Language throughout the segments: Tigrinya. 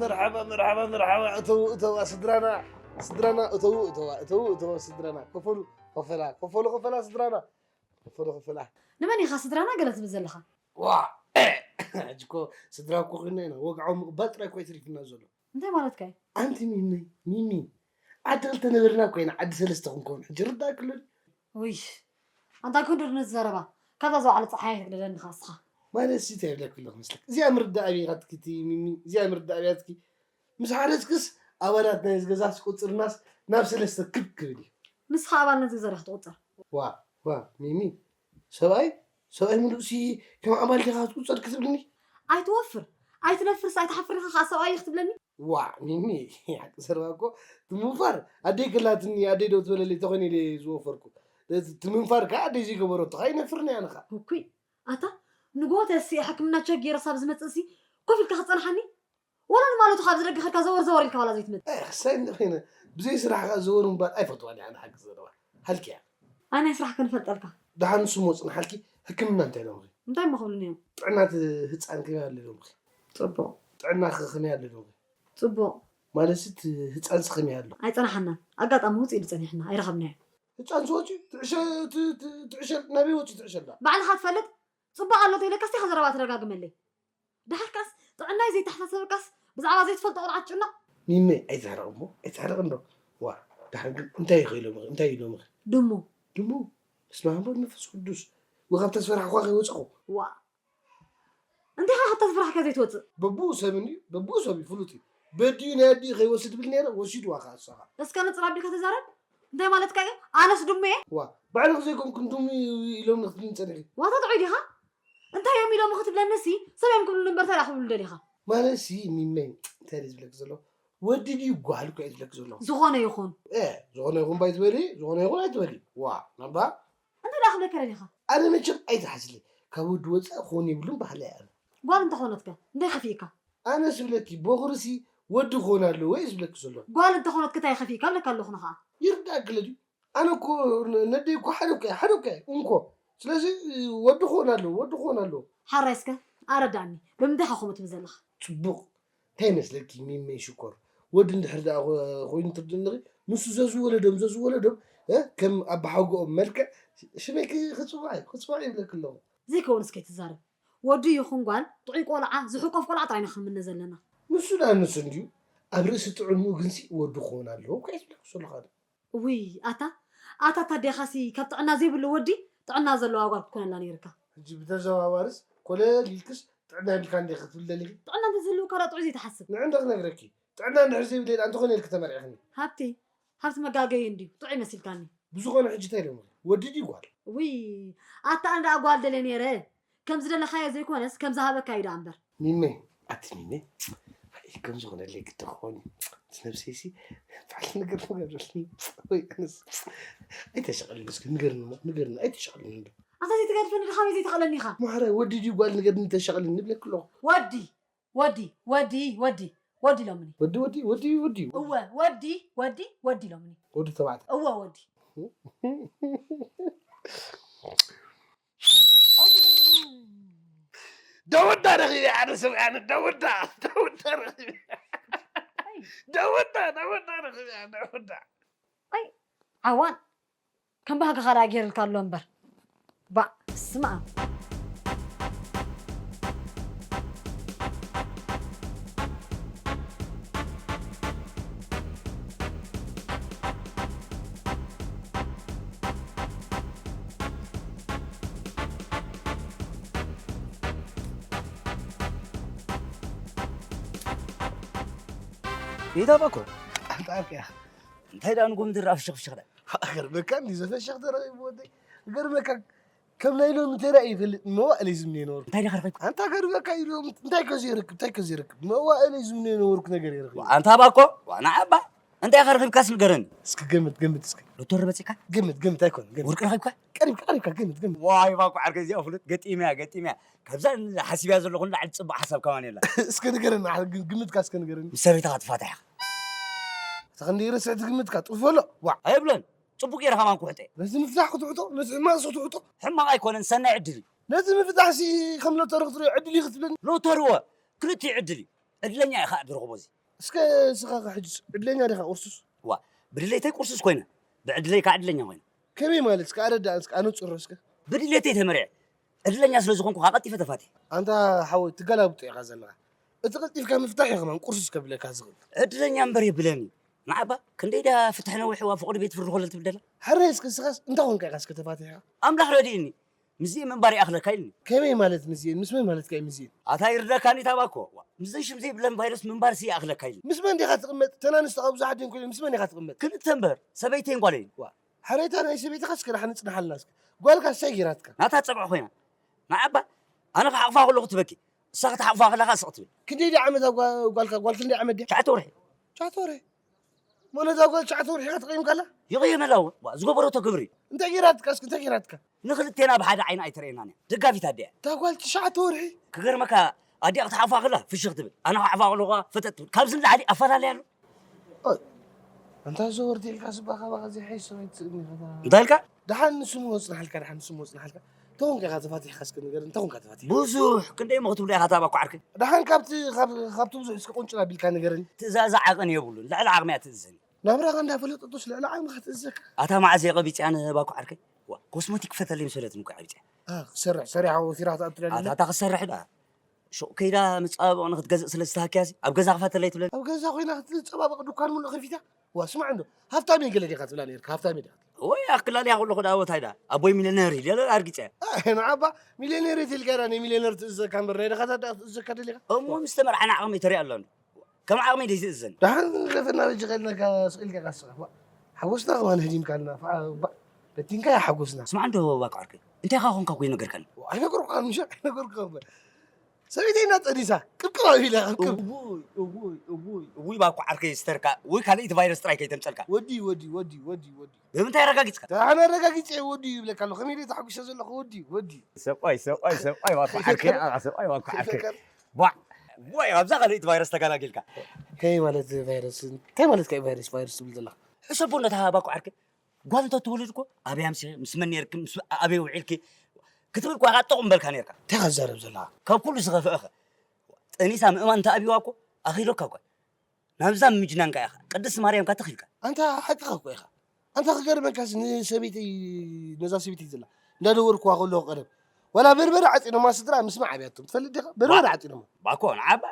መርሓባ፣ መርሓባ፣ መርሓባ። እተዉ፣ እተዋ ስድራና፣ ስድራና፣ እተዉ፣ እተዋ፣ እተዉ፣ እተዋ ስድራና። ክፈሉ፣ ክፈላ፣ ክፈሉ፣ ክፈላ ስድራና። ክፈሉ፣ ክፈላ። ንመን ኢኻ ስድራና ገለ ትብል ዘለኻ? ዋ! ሕጂ እኮ ስድራ እኮ ኮይንና ኢና። ወግዓዊ ምቕባል ጥራይ እኮ እዩ ተሪፉና ዘሎ። እንታይ ማለትካ እዩ? ኣንቲ ሚሚ፣ ሚሚ፣ ዓዲ ክልተ ነበርና እኮ ኢና፣ ዓዲ ሰለስተ ክንከውን። ሕጂ ርዳእ ክልል። ውይ፣ ኣንታ ክንዱር ነዚ ዘረባ። ካብዛ ዝወዓለ ጸሓይ ኣይትግደደኒ ኸዓ እስኻ። ማለት ሲ እንታይ ይብለኪ ኣለኹ መስለኪ? እዚኣ ምርዳእ ኣበይካትኪ እቲ ሚሚ፣ እዚኣ ምርዳእ ኣበያትኪ? ምስ ሓረስክስ ኣባላት ናይዚ ገዛስ ቁጽርናስ ናብ ሰለስተ ክብ ክብል እዩ። ንስኻ ኣባል ነዚ ገዛ ዲኻ ትቑጸር? ዋ፣ ዋ፣ ሚሚ፣ ሰብኣይ፣ ሰብኣይ ምሉእሲ ከም ኣባል ዲኻ ትቁጸር ክትብልኒ? ኣይትወፍር፣ ኣይትነፍርስ፣ ኣይትሓፍር ኢኻ ኸዓ ሰብኣይ ክትብለኒ? ዋዕ ሚሚ፣ ሓቂ ዘረባ እኮ እቲ ምንፋር ኣደይ ከላትኒ ኣደይ ዶ ትበለለይ ተኾይነ ኢለ ዝወፈርኩ። እቲ ምንፋር ከኣ ኣደይ ዘይገበረቶ ከኣ ይነፍር ናይ ኣነ ከኣ። እኩይ፣ ኣታ ንግሆ ተሲኤ ሕክምና ቸክ ገይረ ክሳብ ዝመጽእሲ ኮፍ ኢልካ ክትጸንሓኒ? ወላ ንማለቱ ካብ ዝደገ ከድካ ዘወር ዘወር ኢልካ ዋላ ዘይትመጽእ። ኣይ፣ ክሳይ እንደ ኾይነ፣ ብዘይ ስራሕ ከኣ ዘወር ምባል ኣይፈትዋን እየ ኣነ ሓቂ ዘረባ። ሃልኪ እያ። ኣይ ናይ ስራሕ ክንፈልጠልካ። ደሓን ንሱ ሞጽ ንሓልኪ ሕክምና እንታይ ኢሎምኺ? እንታይ እሞ ክብሉኒ እዮም? ጥዕና እቲ ህጻን ከመይ ኣሎ ኢሎምኺ? ጽቡቕ። ጥዕናኺ ከመይ ኣሎ ኢሎምኺ? ጽቡቕ። ማለትሲ እቲ ህጻንሲ ከመይ ኣሎ? ኣይጸናሓናን። ኣጋጣሚ ውጽእ ኢሉ ጸኒሕና፣ ኣይረኸብናዮን። ህጻንሲ ወጺኡ? ትዕሸ-፣ ት-፣ ት-፣ ትዕሸል፣ ናበይ ወጺኡ ትዕሸል ደኣ? ባዕልኻ ትፈልጥ? ጽቡቕ ኣሎ እንተኢለካስ እንታይ ኢኻ ዘረባ ትደጋግመለይ? ደሓር ከኣስ ጥዕናይ ዘይተሓሳሰበካስ ብዛዕባ ዘይትፈልጦ ቆልዓ ትጭነቕ? ሚመይ ኣይትሕረቕ እሞ ኣይትሕረቕ እንዶ። ዋ፣ ደሓር ግን እንታይ ኢኺ ኢሎምኺ? እንታይ ኢሎምኺ? ድሙ። ድሙ? በስመ ኣብ ወወልድ ወመንፈስ ቅዱስ። ወ ካብታ ዝፈራሕኩኻ ከይወጻኹ። ዋ። እንታይ ኢኻ ካብታ ዝፈራሕካያ ዘይትወጽእ? በብኡ ሰብ እንድዩ፣ በብኡ ሰብ እዩ ፍሉጥ እዩ። በዲኡ ናይ ኣዲኡ ከይወስድ ብል ነይረ፣ ወሲድዋ ከኣ እሳ ከኣ። እስከ ንጽር ኣቢልካ ተዛረብ። እንታይ ማለትካ እዩ? ኣነስ ድሙ እየ? ዋ፣ ባዕልኺ ዘይኮንክን ድሙ ኢሎምኒ ክትብልኒ ጸኒሕኪ። ዋታ ጥዑይ ዲኻ? እንታይ እዮም ኢሎም ክትብለኒሲ፣ ሰብ እዮም ክብሉኒ እምበር፣ እንታይ ደኣ ክብሉ ደሊኻ? ማለትሲ፣ ሚመይ፣ እንታይ ድየ ዝብለኪ ዘለኹ? ወዲ ድዩ ጓል እኮ እየ ዝብለኪ ዘለኹ። ዝኾነ ይኹን። እ፣ ዝኾነ ይኹን ባ ኣይትበሊ፣ ዝኾነ ይኹን ኣይትበሊ። ዋ፣ ናባ? እንታይ ደኣ ክብለካ ደሊኻ? ኣነ መቸም ኣይትሓስሊ። ካብ ወዲ ወጻኢ ክኾን የብሉን በሃላይ እየ ኣነ። ጓል እንተኾነትከ? እንታይ ከፊእካ? ኣነ ዝብለኪ፣ በኹርሲ ወዲ ክኾን ኣለዎ እየ ዝብለኪ ዘለኹ። ጓል እንተኾነትከ እንታይ ከፊእካ እብለካ ኣለኹ ንኸኣ። ይርዳእኪ ለ ድዩ? ኣነ እኮ ነ-፣ ነደይ እኮ ሓደ እኮ እየ፣ ሓደ እኮ እየ፣ እንኮ። ስለዚ ወዲ ክኾን ኣለዎ፣ ወዲ ክኾን ኣለዎ። ሓራይ እስከ ኣረዳእኒ፣ ብምንታይ ኢኻ ከምኡ ትብል ዘለኻ? ጽቡቕ። እንታይ ይመስለኪ ሚመይ ሽኮር? ወዲ እንድሕር ደኣ ኮ-፣ ኮይኑ ትርድእኒ፣ ንሱ ዘዝወለዶም፣ ዘዝወለዶም፣ እ፣ ከም ኣባሓጎኦም መልክዕ ሽመይ ክ-፣ ክጽዋዕ እዩ፣ ክጽዋዕ ይብለኪ ኣለኹ። ዘይከውንስ ከይትዛረብ። ወዲ ይኹን ጓል፣ ጥዑይ ቆልዓ፣ ዝሕቆፍ ቆልዓ ጥራይ ኢና ክንምነ ዘለና። ንሱ ደኣ ንሱ እንድዩ፣ ኣብ ርእሲ ጥዕንኡ ግንሲ ወዲ ክኸውን ኣለዎ እኮ እየ ዝብለኪ ዘለኹ ኣነ። እውይ፣ ኣታ፣ ኣታ፣ ኣታ ኣዴኻሲ ካብ ጥዕና ዘይብሉ ወዲ ጥዕና ዘለዋ ጓል ክትኮነላ ነይርካ። ሕጂ ብተዘዋዋርስ ኮለል ኢልክስ ጥዕና የብልካን ዲኺ ክትብል ደሊኺ? ጥዕና እንተዝህልወካ ደኣ ጥዑይ ዘይትሓስብ። ንዕ እንዶ ክነግረኪ፣ ጥዕና እንድሕር ዘይብለይ ደኣ እንተኾነ ኢልኪ ተመርዒኽኒ። ሃብቲ፣ ሃብቲ መጋገዪ እንድዩ፣ ጥዑይ መሲልካኒ። ብዝኾነ ሕጂ እንታይ ኢሎምኺ? ወዲ ድዩ ጓል? ውይ፣ ኣታ ኣነ ደኣ ጓል ደልየ ነይረ። ከም ዝደለኻዮ ዘይኮነስ፣ ከም ዝሃበካ እዩ ደኣ እምበር። ሚመይ፣ ኣቲ ሚመይ፣ ኣይ፣ ከም ዝኾነለይ ግዲ ክኾን እዩ። እቲ ነብሰይሲ፣ ባዕሉ ነገር ክገብረልኒ። ወይ ኣነስ፣ ኣይተሻቕልኒ እስኪ፣ ንገርኒ እሞ፣ ንገርኒ፣ ኣይተሻቕልኒ እንዶ። ኣታ ዘይትገድፈኒ፣ ድኻ ከመይ ዘይተኽእለኒ ኢኻ? ማሕራይ፣ ወዲ ድዩ ጓል ንገርኒ፣ ተሻቕልኒ፣ ንብለኪ ኣለኹ። ወዲ፣ ወዲ፣ ወዲ፣ ወዲ፣ ወዲ ኢሎምኒ። ወዲ፣ ወዲ፣ ወዲ፣ ወዲ። እወ፣ ወዲ፣ ወዲ፣ ወዲ ኢሎምኒ። ወዲ ተባዕታይ። እወ፣ ወዲ። ደወዳ ረኺበ ኣነ ሰብ ኣነ ደወዳ፣ ደወዳ ረኺበ። ኣይ። ደወዳ፣ ደወዳ ረኺበ ኣነ ደወዳ። ኣይ፣ ዓዋን። ከም ባህግኻ ደኣ ገይርልካ ኣሎ እምበር። ባእ፣ ስማ። ይታባኮ። ኣንጣርክያ። እንታይ ደኣ ንጎምድር ኣብ ሽኽሽኽዳ? ገርመካ እንዲ ዘፈሸኽ ተረኺቡ ወደይ። ገርመካ ከም ናይ ሎሚ ተራእዩ ይፈልጥ መዋእለይ ዝምነ ነበርኩ። እንታይ ዲኻ ረኺብካ? ኣንታ ገርመካ ኢሎም እንታይ ከ ዘይረክብ፣ እንታይ ከ ዘይረክብ? መዋእለይ ዝምነ ነበርኩ ነገር የረኺቡ። ኣንታ ባኮ፣ ዋና ኣባ። እንታይ ኢኻ ረኺብካስ ንገረኒ። እስኪ ገምት፣ ገምት እስኪ። ሎተሪ በጺሕካ? ገምት፣ ገምት ኣይኮን፣ ገምት። ወርቂ ረኺብካ? ቀሪብካ፣ ቀሪብካ፣ ገምት፣ ገምት። ዋይ ባኮ ዓርከይ እዚኣ ፍሉጥ ገጢመያ፣ ገጢመያ። ካብዛ ሓሲብያ ዘለኹ ንላዕሊ ጽቡቕ ሓሳብ ከማን የላ። እስከ ንገረኒ፣ ግ-፣ ግምትካ እስከ ንገረኒ። ምስ ሰበይትኻ ትፋታሕ ኢኻ። እታ ክንደይ ረስዕቲ ግምትካ፣ ጥፎ ኣሎ። ዋዕ። ኣይብለን። ጽቡቕ ገይረ ከማን ክውሕጦ እየ። ነቲ ምፍታሕ ክትውሕጦ፣ ነቲ ሕማቕሲ ክትውሕጦ። ሕማቕ ኣይኮነን፣ ሰናይ ዕድል እዩ። ነቲ ምፍታሕሲ ከም ሎተሪ ክትሪኦ ዕድል እዩ ክትብለኒ? ሎተሪ እወ፣ ክልቲኡ ዕድል እዩ። ዕድለኛ ኢኻ ድረኽቦ እዚ። እስከ እስኻ ከ ሕጅስ ዕድለኛ ዲኻ ቁርሱስ? ዋ፣ ብድሌተይ ቁርሱስ ኮይነ፣ ብዕድለይ ከዓ ዕድለኛ ኮይነ። ከመይ ማለት እስከ ኣረዳእን እስከ ኣነጽሮ እስከ። ብድሌተይ ተመርዐ ዕድለኛ ስለ ዝኾንኩ ከዓ ቀልጢፈ ተፋትየ። ኣንታ ሓወይ ትገላብጦ ኢኻ ዘለኻ። እቲ ቀልጢፍካ ምፍታሕ እዩ ከማን ቁርሱስ ከብለካ ዝኽእል። ዕድለኛ እምበር የብለኒ። ንዓባ ክንደይ ደኣ ፍትሒ ነዊሕዋ ፍቕሪ ቤት ፍርዲ ኮለል ትብል ደላ። ሕራይ እስከ እስኻስ እንታይ ኮንካ ኢኻ እስከ ተፋቲሕካ? ኣምላኽ ረድእኒ። ምስዚኤን ምንባር ይኣኽለካ ኢልኒ። ከመይ ማለት ምስዚኤን? ምስ መን ማለትካ እዩ ምስዚኤን? ኣታ ይርደካኒ ታባኮ። ዋ፣ ምስዘን ሽም ዘይብለን ቫይረስ ምንባርሲ ይኣኽለካ ኢልኒ። ምስ መን ዲኻ ትቕመጥ? እተን ኣንስቲ ካብ ብዙሓት ድየን ኮይነን ምስ መን ኢኻ ትቕመጥ? ክልተ እምበር፣ ሰበይተይን ጓለይን። ዋ፣ ሕራይ እታ ናይ ሰበይትኻስ እስከ ደሓን ጽንሓልና እስከ። ጓልካ እንታይ ጌራትካ? ናታ ጸብዒ ኮይና። ንዓባ ኣነ ክሓቕፋ ከለኹ ትበኪ። ንሳ ክትሓቕፋ ከለኻ ስቕ ትብል። ክንደይ ድያ ዓመት ኣብ ጓ-፣ ጓልካ? ጓል ክንደይ ዓመት ድያ? ትሽዓተ ወርሒ። ትሽዓተ ወርሒ? እሞ ነዛ ጓል ትሽዓተ ወርሒ ኢኻ ተቐይምካላ? ይቕየመላ እወ። ዋ፣ ዝገበረቶ ግብሪ። እንታይ ጌራትካ እስኪ? እንታይ ጌራትካ? ንኽልቴና ብሓደ ዓይኒ ኣይትርእየናን እያ። ደጋፊት ኣዲኣ እያ። እታ ጓል ትሽዓተ ወርሒ? ክገርመካ፣ ኣዲኣ ክትሓቕፋ ከላ ፍሽኽ ትብል። ኣነ ክሓቕፋ ከለኹ ፈጠጥ ትብል። ካብዚ ንላዕሊ ኣፈላለያ ኣሎ? ኦይ፣ ኣንታ ዘወርዲ ኢልካ ስባ ካባኻ ዘይሓይሽ ሰብ ኣይትስእን ኢኻ። እንታይ ኢልካ? ደሓን ንስሙ ወጽናሓልካ፣ ደሓን ንስሙ ወጽናሓልካ። እንታይ ኮንካ ኢኻ ተፋቲሕካ እስከ ንገረኒ፣ እንታይ ኮንካ ተፋቲሕካ? ብዙሕ፣ ክንደይ እሞ ክትብሎ ኢኻ እታ ባኮ ዓርከይ? ደሓን ካብቲ፣ ካብ፣ ካብቲ ብዙሕ እስከ ቁንጭል ኣቢልካ ንገረኒ። ትእዛዝ ዓቐን የብሉን፣ ልዕሊ ዓቕሚ እያ ትእዝዘኒ። ናብራኻ እንዳፈለጠቶስ ልዕሊ ዓቕምኻ ትእዘካ። ኣታ መዓዝ እየ ቀቢጸያ ንባኮ ዓርከይ? ዋ፣ ኮስሞቲክ ፈተለይ ምስ በለትኒ እኮ ቀቢጸያ። ኣ፣ ክትሰርሕ፣ ሰሪሓ ወፊራ ክትኣቱ ደሊና? ኣታ፣ ኣታ ክትሰርሕ ደኣ። ሹቕ ከይዳ መጸባበቒ ንክትገዝእ ስለ ዝተሃክያሲ፣ ኣብ ገዛ ክፈተለይ ትብለኒ። ኣብ ገዛ ኮይና ክትጸባበቕ ድኳን ሙሉእ ከፊታ? ዋ፣ ስማዕ እንዶ፣ ሃፍታም እየ ገለ ዲኻ ትብላ ነይርካ፣ ሃፍታም እየ ዲኻ ትብላ? ወይ፣ ኣክላልያ ከለኹ ደኣ ኣቦታይ ደኣ፣ ኣቦይ ሚልዮነር እዩ፣ ኢለ ኣርጊጸ። ኣይ፣ ንዓባ፣ ሚልዮነር እየ ተልካ ደኣ፣ ናይ ሚልዮነር ትእዘካ እምበር፣ ናይ ድኻታት ደኣ ክትእዘካ ደሊኻ? እሞ ምስ ተመርዓና ዓቕመይ ተሪኣ ኣሎ እንዶ። ከም ዓቕመይ ደይ ትእዘን። ደሓን ለፈና በጅኻ ኢልናካ ስቕ ኢልካ ኢኻ ትስሕቕ። ዋ፣ ሓጎስና ከማን ህዲምካልና። ፋ-፣ ባ-፣ በቲንካ እያ ሓጎስና። ስማዕ እንዶ ባኮ ዓርከይ፣ እንታይ ኢኻ ኮንካ እኮ ይነገርካኒ። ዋ፣ ኣይነገርኩኻን ምሽ፣ ኣይነገርኩኻን እምበር። ሰበይተይ እና ጠኒሳ፣ ቅብቅብ ኣቢላ፣ ቅብቅብ። እውይ፣ እውይ፣ እውይ፣ እውይ፣ ባኮ ዓርከይ ስተርካ፣ ወይ ካልእ እቲ ቫይረስ ጥራይ ከይተምጸልካ። ወዲ፣ ወዲ፣ ወዲ፣ ወዲ፣ ወዲ። ብምንታይ ኣረጋጊጽካ? ደሓን ኣረጋጊጸ ወዲ ይብለካ ኣሎ። ከመይ ኢለ ተሓጒሰ ዘለኹ ወዲ፣ ወዲ። ሰብኣይ፣ ሰብኣይ፣ ሰብኣይ፣ ባኮ ዓርከይ፣ ሰብኣይ፣ ባኮ ዓርከይ። ፍቅር። ቧዕ! ቧዕ! ኣብዛ ካልኣይቲ ቫይረስ ተገላጊልካ። ከመይ ማለት ቫይረስ? እንታይ ማለትካ እዩ ቫይረስ፣ ቫይረስ ትብል ዘለኻ? ሕሰቦ ነታ ባኮ ዓርከይ። ጓል እንተትወልድ እኮ፣ ኣበይ ኣምሲኺ፣ ምስ መን ነይርኪ፣ ምስ ኣበይ ውዒልኪ ክትብል እኮ ኢኻ ጥቑም በልካ ነይርካ። እንታይ ኢኻ ትዛረብ ዘለኻ? ካብ ኩሉ ዝኸፍአ ኸ፣ ጠኒሳ ምእማን እንተኣብዩዋ እኮ፣ ኣኺሎካ እኮ። ናብዛ ምጅናንካ ኢኻ፣ ቅድስቲ ማርያም ከ ተኺልካ። ኣንታ ሓቅኻ እኮ ኢኻ። ኣንታ ክገርመካስ ንሰበይተይ፣ ነዛ ሰበይተይ ዘላ እንዳደወልኩዋ ከለኹ ቀደም፣ ዋላ በርበረ ዓፂኖማ ስድራ ምስማዕ ኣብያቶም። ትፈልጥ ዲኻ? በርበረ ባ-፣ ዓፂኖማ። ባኮ፣ ንዓባ፣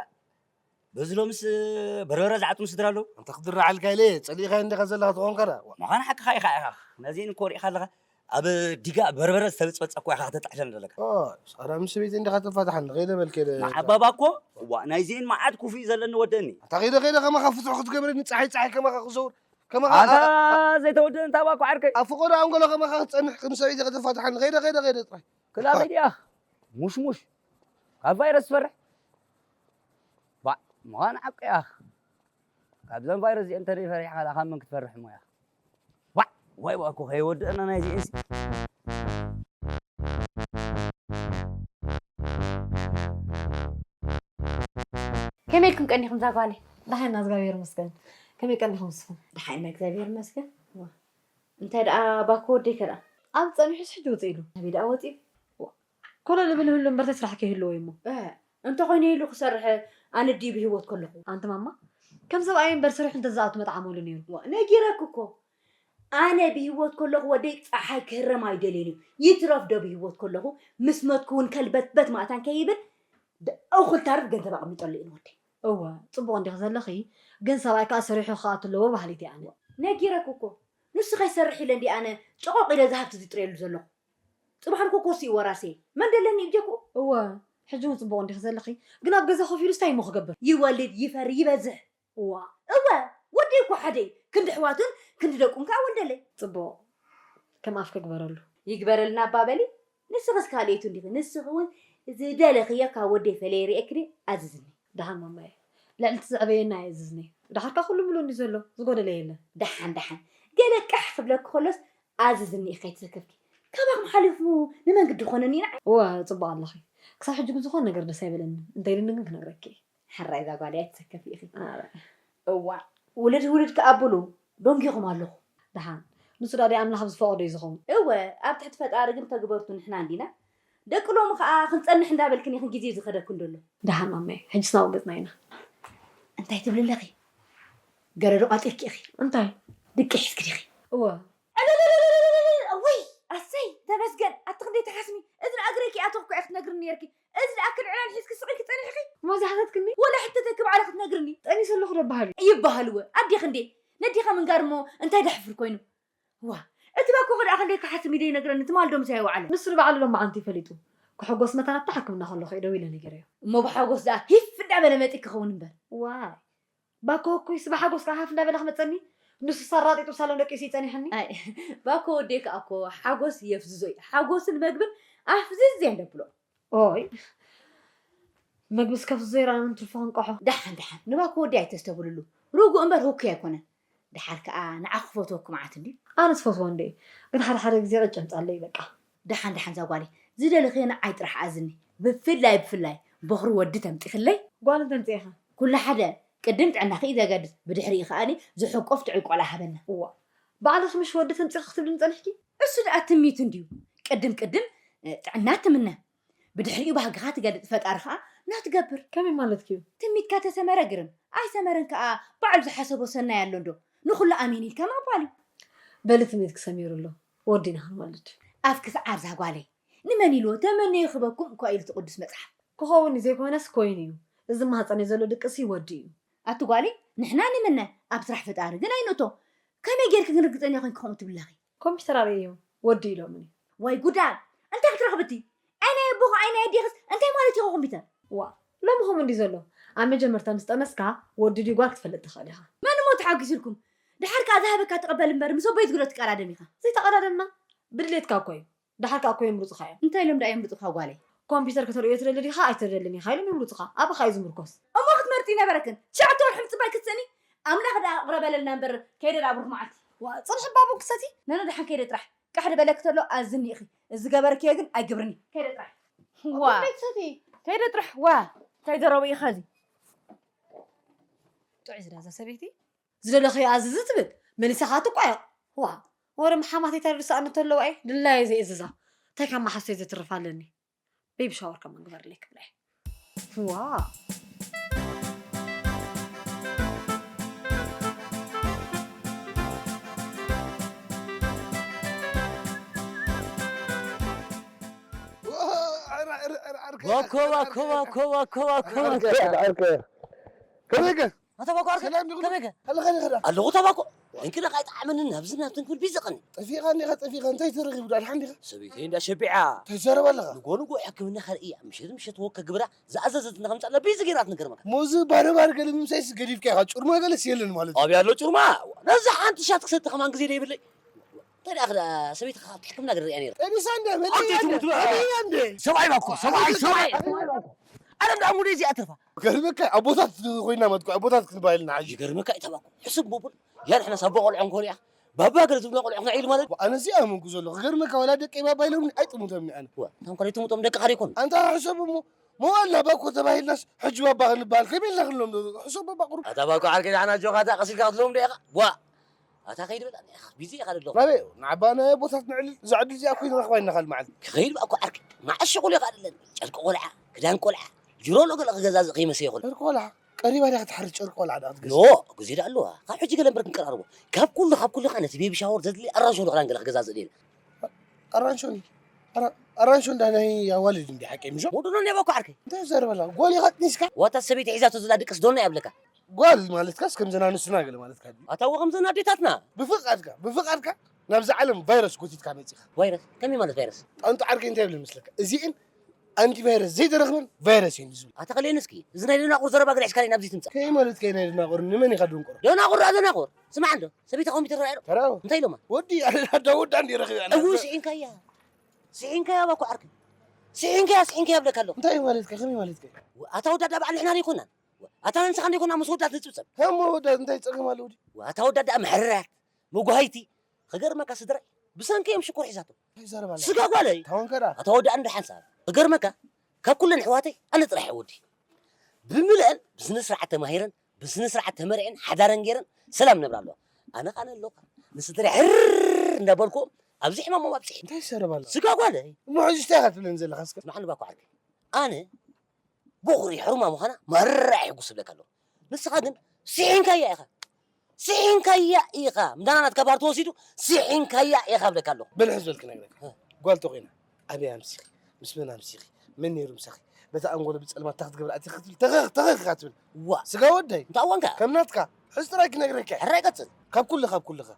በዚ ሎምስ በርበረ ዝዓፅኑ ስድራ ኣለዉ? ኣንታ ክድራዓልካ ኢለ፣ ፀሊእኻዮ እንዲኻ ዘለኻ ትኾንካ ዳ። ምዃኑ ሓቅኻ ኢኻ ኢኻ። ነዚአን እኮ ሪኢኻ ኣለኻ። ኣብ ዲጋ በርበረ ዝተበፅበፀ እኮ ኢኻ ከተጥዕለን ዘለካ። ኦ፣ ሳራ ምስ ሰበይተይ እንዲኻ ተፋታሓኒ፣ ከይደ በል ከይደ። ንዓባ ባኮ፣ ዋ፣ ናይዚአን መዓት ክፉእ እዩ ዘለኒ ወደኒ። ኣታ ከይደ ከይደ ከማኻ ፍትሑ ክትገብረኒ፣ ፀሓይ ፀሓይ ከማኻ ክዘውር፣ ከማኻ ኣታ ኣ-፣ ኣ-፣ ዘይተወደአን ታባኮ ዓርከይ። ኣብ ፈቐዶ ኣንጎሎ ከማኻ ክትፀንሕ፣ ከም ሰበይቲ ከተፋትሓኒ፣ ከይደ ከይደ ከይደ ጥራይ። ክላመይድያ፣ ሙሽሙሽ፣ ካብ ቫይረስ ትፈርሕ? ባዕ፣ ምዃኑ ሓቂ እያ። ካብዘን ቫይረስ እዚአን እንተደይ ፈሪሕካ፣ ካብ መን ክትፈርሕ እሞ እያ? ዋዕ! ዋይ፣ ዋይ፣ እኮ ከይወድእና ናይዚኤንሲ። ከመይ ኢልኩም ቀኒኹም እዛ ጓለይ? ደሓን፣ እግዚኣብሔር ይመስገን። ከመይ ቀኒኹም ንስኹም? ደሓን፣ እግዚኣብሔር ይመስገን። ዋ፣ እንታይ ደኣ ባኮ ወደይ ከ ደኣ? ኣብ ጸኒሑስ ሕጂ ውጽእ ኢሉ። ናበይ ደኣ ወጺኡ? ዋ፣ ኮሎ ልብል ህሉ እምበር፣ እንታይ ስራሕ ከይህልዎ እዩ እሞ? እ፣ እንተኾይነ ኢሉ ክሰርሕ፣ ኣነ ድዩ ብህይወት ከለኹ? ኣንቲ ማማ፣ ከም ሰብኣይ እምበር ስርሑ እንተዝኣቱ መጥዓመሉ ነይሩ። ዋ፣ ነጊረኪ እኮ። ኣነ ብህይወት ከለኹ ወደይ ጸሓይ ክህረም ኣይደልዮን እዩ። ይትረፍ ዶ ብህይወት ከለኹ ምስ መትኩ እውን ከልበትበት ማእታን ከይብል ድ-፣ እኹል ታርፍ ገንዘብ ኣቐሚጠሉ እዩ ንወደይ። እወ፣ ጽቡቕ እንዲኺ ዘለኺ፣ ግን ሰብኣይ ከኣ ሰሪሑ ክኣቱ ኣለዎ በሃሊት እየ ኣነ። ነጊረኪ እኮ። ንሱ ከይሰርሕ ኢለ እንዲ ኣነ ጨቖቕ ኢለ እዚ ሃብቲ ዝጥረየሉ ዘለኹ። ጽባሕ ንኮ ኮሲ ወራሴ። መን ደለኒ ብጀኩ? እወ፣ ሕጂ እውን ጽቡቕ እንዲኺ ዘለኺ፣ ግን ኣብ ገዛ ኮፍ ኢሉስ እንታይ እሞ ክገብር? ይወልድ፣ ይፈሪ፣ ይበዝሕ። እዋ። እወ፣ ወዲ እኮ ሓደ እዩ። ክንዲ ኣሕዋቱን ክንዲ ደቁን ከኣ ወልደለይ። ጽቡቕ። ከም ኣፍኪ ግበረሉ። ይግበረልና ኣባ በሊ። ንስኽስ ካልኣይቱ እንዲኺ። ንስኺ እውን ዝደለኽዮ ካብ ወደይ ፈለየ ርእየኪ ድየ? ኣዝዝኒ። ደሓን ማማየ። ልዕሊ እቲ ዘዕበየና እየ ኣዝዝኒ። ደሓርካ ኩሉ ምሉእ እንድዩ ዘሎ። ዝጎደለ የለን። ደሓን፣ ደሓን። ገለ ቃሕ ክብለኪ ከሎስ ኣዝዝኒ ኢኺ ከይተሰከፍኪ። ካባኹም ሓሊፉ ንመን ግዲ ክኾነኒ ንዓይ? እወ፣ ጽቡቕ ኣለኺ። ክሳብ ሕጂ ግን ዝኾነ ነገር ደስ ኣይበለንን። እንተኢሉኒ ግን ክነግረኪ እየ። ሕራይ እዛ ጓለይ ኣይትሰከፊ ኢኺ። ኣረ። እዋእ፣ ውልድ ውልድ ክኣብሉ ደንጊኹም ኣለኹ። ደሓን። ንሱ ደኣ ኣምላኽ ኣብ ዝፈቐዶ እዩ ዝኸውን። እወ፣ ኣብ ትሕቲ ፈጣሪ ግን ተግበርቱ ንሕና እንዲና። ደቂ ሎሚ ኸኣ ክንጸንሕ እንዳበልክን ኢኽን ግዜ ዝኸደክን ደሎ። ደሓን ማመይ፣ ሕጅስ ናብኡ ገጽና ኢና። እንታይ ትብሊ ኣለኺ? ገረዶ ቋጢርኪ ኢኺ። እንታይ? ድቂ ሒዝኪ ዲኺ? እወ። እውይ፣ ኣሰይ፣ ተመስገን። ኣቲ ክንደይ ትሓስሚ። እዚ ንኣግረኪ ኣተኹ እኮ ኢኺ ክትነግርኒ ነይርኪ። እዚ ደኣ ክንዕላል ሒዝኪ ስቕ ኢልኪ ጸኒሕኺ? እሞ ዝሓተትክኒ? ወላ ሕቶ ተኪ ባዕላ ክትነግርኒ። ጠኒሰ ኣለኹ ደበሃሉ። ይበሃል እወ። ኣዴኺ እንዴ? ነዴኻ ምንጋር እሞ እንታይ ደሕፍር ኮይኑ? ዋ፣ እቲ ባኮ ከ ደኣ ክንደይ ክሓስም ኢለ ይነግረኒ፣ ትማል ዶ ምሳይ ወዓለ? ንሱ ንባዕሉ ሎማዓንቲ እዩ ፈሊጡ። ክሕጎስ መታን ኣብታ ሕክምና ከለኹ እየ ደዊለ ነጊረዮ። እሞ ብሓጎስ ደኣ ሂፍ እንዳበለ መጺኡ ክኸውን እምበር። ዋይ፣ ባኮ እኮይስ ብሓጎስ ከዓ ሃፍ እንዳበለ ክመጸኒ፣ ንሱ ሳራጢጡ ሳሎን ደቂሱ ይጸኒሐኒ። ኣይ፣ ባኮ ወደይ ከዓ እኮ ሓጎስ የፍዝዞ እዩ። ሓጎስን መግብን ኣፍዝዝ እየን ደብሎ። ኦይ፣ መግብስ ከፍዝዞ ይረኣን ትርፎ ክንቀሖ። ደሓን፣ ደሓን፣ ንባኮ ወደይ ኣይተስተብህልሉ። ርጉእ እምበር ህኩይ ኣይኮነን። ደሓር ከኣ ንዓኺ ክፈትወኪ መዓት እንድዩ። ኣነስ ፈትዎ እንድየ፣ ግን ሓደ ሓደ ግዜ ቅጭ የምጻለይ በቃ። ደሓን ደሓን እዛ ጓለይ፣ ዝደለኽዮ ንዓይ ጥራሕ ኣዝኒ። ብፍላይ ብፍላይ በኹሪ ወዲ ተምጺኽለይ። ጓል እንተምጺኤ ኸ? ኩሉ ሓደ፣ ቅድም ጥዕናኺ እዩ ዘገድስ፣ ብድሕሪኡ ከኣኒ ዝሕቆፍ ጥዑይ ቆልዓ ሃበና። እዋ፣ ባዕልኺ ምሽ ወዲ ተምጺኺ ክትብልኒ ጸኒሕኪ? እሱ ደኣ ትምኒት እንድዩ። ቅድም ቅድም፣ እ፣ ጥዕና ትምነ። ብድሕሪኡ ባህግኻ ትገልጽ፣ ፈጣሪ ኸኣ ናትገብር። ከመይ ማለትኪ እዩ? ትምኒትካ ተሰመረ ግርም፣ ኣይሰመረን ከኣ ባዕሉ ዝሓሰቦ ሰናይ ኣሎ እንዶ፣ ንኹሉ ኣሜን ኢልካ ምቕባል እዩ። በሊ ትምኒትኪ ሰሚሩ ኣሎ፣ ወዲና ክንወልድ። ኣፍኪ ሰዓር እዛ ጓለይ፣ ንመን ኢልዎ ተመነዩ ክበኩም እኳ ኢሉ እቲ ቅዱስ መጽሓፍ። ክኸውን እዩ ዘይኮነስ ኮይኑ እዩ። እዚ ማህጸነይ ዘሎ ድቅሲ ወዲ እዩ። ኣቲ ጓለይ፣ ንሕና ንምነ፣ ኣብ ስራሕ ፈጣሪ ግን ኣይንእቶ። ከመይ ጌርኪ ግን ርግጸኛ ኮንኪ ከምኡ ትብለኺ? ኮምፒተር ኣርእየዮ፣ ወዲ ኢሎምኒ። ወይ ጉዳ! እንታይ ክትረኽቢ እቲ? ኣይ ናይ ኣቦኺ ኣይ ናይ ኣዴኽስ እንታይ ማለት ኢኹ ኮምፒተር? ዋ፣ ሎሚ ከምኡ እንድዩ ዘሎ። ኣብ መጀመርታ ምስ ጠነስካ ወዲ ድዩ ጓል ክትፈልጥ ትኽእል ኢኻ። መን እሞ ተሓጒሱልኩም? ደሓር ከኣ ዝሃበካ ትቕበል እምበር ምስ ኣቦይ ትግሎ ትቀዳደም ኢኻ። ዘይተቐዳደምና ብድሌትካ እኮ እዩ። ደሓር ከኣ እኮ የምርጹኻ እዮም። እንታይ ኢሎም ደኣ የምርጹኻ ጓለይ? ኮምፒተር ከተርእዮ ትደሊ ዲኻ ኣይትደልን ኢኻ ኢሎም የምርጹኻ። ኣባኻ እዩ ዝምርኮስ። እሞ ክትመርጺ ነበረክን። ትሽዓተ ወርሒ ምጽባይ ክትስእኒ? ኣምላኽ ደኣ ይቕረ በለልና እምበር ከይደ ደኣ ብሩኽ መዓልቲ። ዋ፣ ጽንሒ ባቡ ክሰቲ? ነነ ደሓን ከይደ ጥራሕ። ቃሕ ድበለኪ ተሎ ኣዝኒ ኢኺ። እዚ ገበርክዮ ግን ኣይግብርኒ። ከይደ ጥራሕ። ዋ። ኣቦይ ትሰቲ? ከይደ ጥራሕ። ዋ። እንታይ ዘረቡ ኢኻ እዚ? ጥዑይ ዝዳ እዛ ሰበይቲ። ዝደለኽዮ ኣዝዚ ትብል፣ መሊሳ ኸኣ ትቋየቕ። ዋ፣ ወረ መሓማተይ ተረድሳኣኒ ተሎ ዋይ፣ ድላየ ዘየእዝዛ። እንታይ ካብ መሓዝተይ ዘትርፍ ኣለኒ? ቤቢ ሻወር ከማን ግበርለይ ክብላ እየ። ዋ። ባኮ፣ ባኮ፣ ባኮ፣ ባኮ፣ ባኮ። ዓርከ፣ ዓርከ። ከመይከ? ኣታ ባኮ ዓርከ፣ ሰላም ዲኹም? ከመይከ? ኣለኻ ዲኻ? ኣለኹ ኣታ ባኮ። ወይንኪ ደኣ ኣይጠዓመንን፣ ናብዚ ናብትን ክብል ቢዘቐኒ። ጠፊእኻ እንዲኻ፣ ጠፊእኻ። እንታይ ተረኺቡ? ደኣ ደሓን ዲኻ? ሰበይተይ እንዳ ሸቢዓ። እንታይ ትዛረብ ኣለኻ? ንጎ ንጎ ሕክምና ከርእያ፣ ምሸት ምሸት ወክ ከግብራ፣ ዝኣዘዘትና ከምጻእ ለቢዚ ገይራት ንገርመካ። ሞዚ ባረባር ገለ ምምሳይስ ገዲፍካ ኢኻ። ጩርማ ገለስ የለን ማለት እዩ። ኣብያ ኣሎ ጩርማ። ነዛ ሓንቲ ሻት ክሰቲ ከማን ግዜ ዘይብለይ። እንታይ ደኣ ክዳ ሰበይትኻ ኣብቲ ሕክምና ገለ ርእያ ነይራ። ጠቢሳ እንደ መለያ ኣንተ እንደ፣ ትሙት በል። መለያ እንደ። ሰብኣይ ባኮ፣ ሰብኣይ፣ ሰብኣይ። ኣረ እንዳ ሙሉ እዚኣ ትርፋ። ገርመካ ኣቦታት ኮይና መጥቆ ኣቦታት ክንባይልና ዓጅ። ይገርመካ እዩ ተባኮ። ሕስብ ምቡል። ያ ንሕና ሳቦ ቆልዑ እንኮን እያ። ባባ ገለ ዝብሎ ቆልዑ ክንዒል ማለት። ኣነ እዚኣ ኣመንኩ ዘለኹ። ገርመካ ወላ ደቀይ ባባ ኢሎምኒ ኣይጥሙቶምኒ ኣነ። ዋ፣ እቶም ካልእ ትሙጦም ደቅኻ ዶ ይኮኑ? ኣንታ ሕሰብ እሞ መዋል ናባኮ ተባሂልናስ ሕጂ ባባ ክንበሃል ከመይ ኢልና ክንሎም? ሕሰብ ባባ ቁሩብ። ኣታ ባኮ ዓርከይ ንዓና ጆኻ እታ ቀሲልካ ክትሎም ዶ ኢኻ? ዋ! ኣታ ከይድ በላ፣ ቢዚ ኢኻ ደለኹ። ናበይ? ንዓባ ናይ ኣቦታት ንዕልል፣ እዛ ዕድል እዚኣ እኮ ይንረኽባ ኢና ካልእ መዓልቲ። ክኸይድ ባኮ ዓርከይ፣ መዓስ ሸቑል ኢኻ ደለኒ። ጨርቂ ቆልዓ፣ ክዳን ቆልዓ፣ ጅሮ ሎ ገለ ክገዛዝእ ከይመሰየ ይኹን። ጨርቂ ቆልዓ? ቀሪባ ድያ ክትሓርድ ጨርቂ ቆልዓ ደኣ ክትገዝእ? ኖ፣ ግዜ ደኣ ኣለዋ። ካብ ሕጂ ገለ እምበር ክንቀራርቦ። ካብ ኩሉ፣ ካብ ኩሉ ኸኣ ነቲ ቤቢ ሻወር ዘድሊ ኣራንሾ ዶ ክዳን ገለ ክገዛዝእ ደለ። ኣራንሾ እንዲ? ኣራ-፣ ኣራንሾ እንዳ ናይ ኣዋልድ እንዲ ሓቀይ ምሾ? ሙድኖ እንዲ ባኮ ዓርከይ። እንታይ ዘረባ ኣላ? ጓል ኢኻ ጥኒስካ? ዋታ ሰበይቲ ሒዛቶ ዘላ ድቅስ ዶና እያ ብለካ። ጓል ማለትካስ ከምዘን ኣንስትና ገለ ማለትካ ድዩ? ኣታ እወ ከምዘን ኣዴታትና። ብፍቓድካ፣ ብፍቓድካ ናብዛ ዓለም ቫይረስ ጎቲትካ መጺኻ። ቫይረስ? ከመይ ማለት ቫይረስ? ጣንጡ ዓርከይ እንታይ ይብል ይመስለካ? እዚእን ኣንቲቫይረስ ዘይተረኽበን ቫይረስ እየን ዝብሉ። ኣታ ከልኤኒ እስኪ፣ እዚ ናይ ደናቁር ዘረባ ገለ ሒዝካለይ ናብዚ ትምጻእ። ከመይ ማለትካ እዩ ናይ ደናቁር? ንመን ኢኻ ደንቆሮ? ደናቁር ደኣ ደናቁር። ስምዓ እንዶ፣ ሰበይታ ኮምፒተር ርኣያ ዶ? ተራው። እንታይ ኢሎማ? ወዲ፣ ኣዳ ወዳ እንዲ ረኺበ ኣላ። እው ስዒንካያ። ስዒንካያ ባኮ ዓርከይ። ስዒንካያ፣ ስዒንካያ እብለካ ኣለኹ። እንታይ ማለትካ? ከመይ ማለትካ? ኣታ ወዳ ደኣ በዓል ንሕና ዶ ኣይኮናን? ኣታ ንስኻ እንዶ ኣይኮና ምስ ወዳት ንጽብጸብ። ከሞ ወዳት እንታይ ጸገም ኣለዎ ድዩ? ኣታ ወዳ ደኣ መሕረራት፣ መጓሃይቲ። ክገርመካ ስድራይ፣ ብሰንኪ እዮም ሽኮር ሒዛቶም። እንታይ ዘረባ ኣለካ? ስጋ ጓለይ። ታወንከ ደኣ። ኣታ ወዳ እንዶ ሓንሳብ። ክገርመካ፣ ካብ ኩለን ኣሕዋተይ ኣነ ጥራሕ እየ ወዲ። ብምልአን ብስነ ስርዓት ተማሂረን፣ ብስነ ስርዓት ተመርዕን፣ ሓዳረን ገይረን ሰላም ነብራ ኣለዋ። ኣነ ኸኣ ኣለኹ፣ ንስድራይ ሕር እንዳበልኩ ኣብዚ ሕማሞም ኣብጺሐ። እንታይ ዘረባ ኣለካ? ስጋ ጓለይ። እሞ ሕጂ እንታይ ኢኻ ትብለኒ ዘለኻ እስከ? ስምዓኒ ባኮ ዓርከይ። ኣነ በኹሪ ሕሩማ ምዃና መረር ኣየሕጉስ እብለካ ኣለኹ። ንስኻ ግን ስሒንካያ ኢኻ። ስሒንካያ ኢኻ። ምዳና ናትካ ባህር ተወሲዱ ስሒንካያ ኢኻ እብለካ ኣለኹ። በል ሕዝ በል ክነግረካ። እ። ጓል ተኾይና ኣበይ ኣምሲኺ? ምስ መን ኣምሲኺ? መን ነይሩ ምሳኺ? በታ ኣንጎሎ ብጸልማት ታኽ ትገብር ኣቲ ክትብል ተኸኽ ተኸኽ ኢኻ ትብል። ዋ። ስጋ ወደይ። እንታይ እዋንካ? ከም ናትካ። ሕዝ ጥራይ ክነግረካ። ሕራይ ቀጽል። ካብ ኩልኻ፣ ካብ ኩልኻ።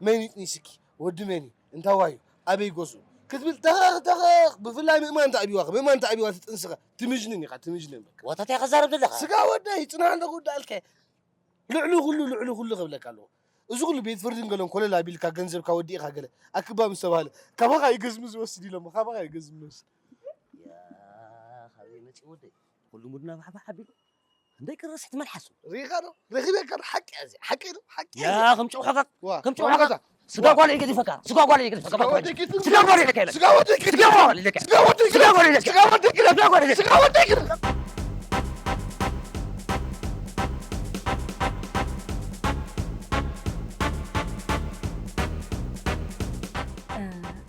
መን ይጥኒስኪ? ወዲ መን እዩ? እንታይ ዋዩ? ኣበይ ገዝኡ? ክትብል ተኸኽ ተኸኽ። ብፍላይ ምእማን ተኣቢዋኻ። ምእማን ተኣቢዋ ትጥንስኻ። ትምጅንን ኢኻ፣ ትምጅንን በቃ። ዋታ እንታይ ከዛረብ ዘለኻ? ስጋ ወደይ፣ ጽናሕ ኣለኹ ወዳልካ። ልዕሊ ኩሉ፣ ልዕሊ ኩሉ ክብለካ ኣለኹ። እዚ ኩሉ ቤት ፍርድን ገለን ኮለል ኣቢልካ ገንዘብካ ወዲእኻ ገለ ኣክባ ምስ ተባህለ፣ ካባኻ እዩ ገዝሚ ዝወስድ ኢሎሞ፣ ካባኻ እዩ ገዝሚ ዝወስድ። ያ፣ ካበይ መጺኡ ወደይ? ኩሉ ሙድና ባሕባሕ ኣቢሉ። እንደይ ቅረስ ትመልሓሱ። ሪኻ ዶ? ረኺበካ ዶ? ሓቂ እያ እዚኣ። ሓቂ ዶ? ሓቂ እያ ያ፣ እዚኣ። ከም ጨው ሓፋፍ። ዋ፣ ከም ጨው ጨው ሓፋፍ። ሓፋፍ። ስጋ ጓል እዩ ገዲፈካ። ስጋ ጓል እዩ ገዲፈካ። ስጋ ወደይ ጌትነት። ስጋ ጓል እዩ ገዲፈካ። ስጋ ወደይ ጌትነት። ስጋ ጓል እዩ ገዲፈካ። ስጋ ወደይ ጌትነት። ስጋ ጓል እዩ ገዲፈካ። ስጋ ወደይ ጌትነት። ስጋ ወደይ ጌትነት። እ፣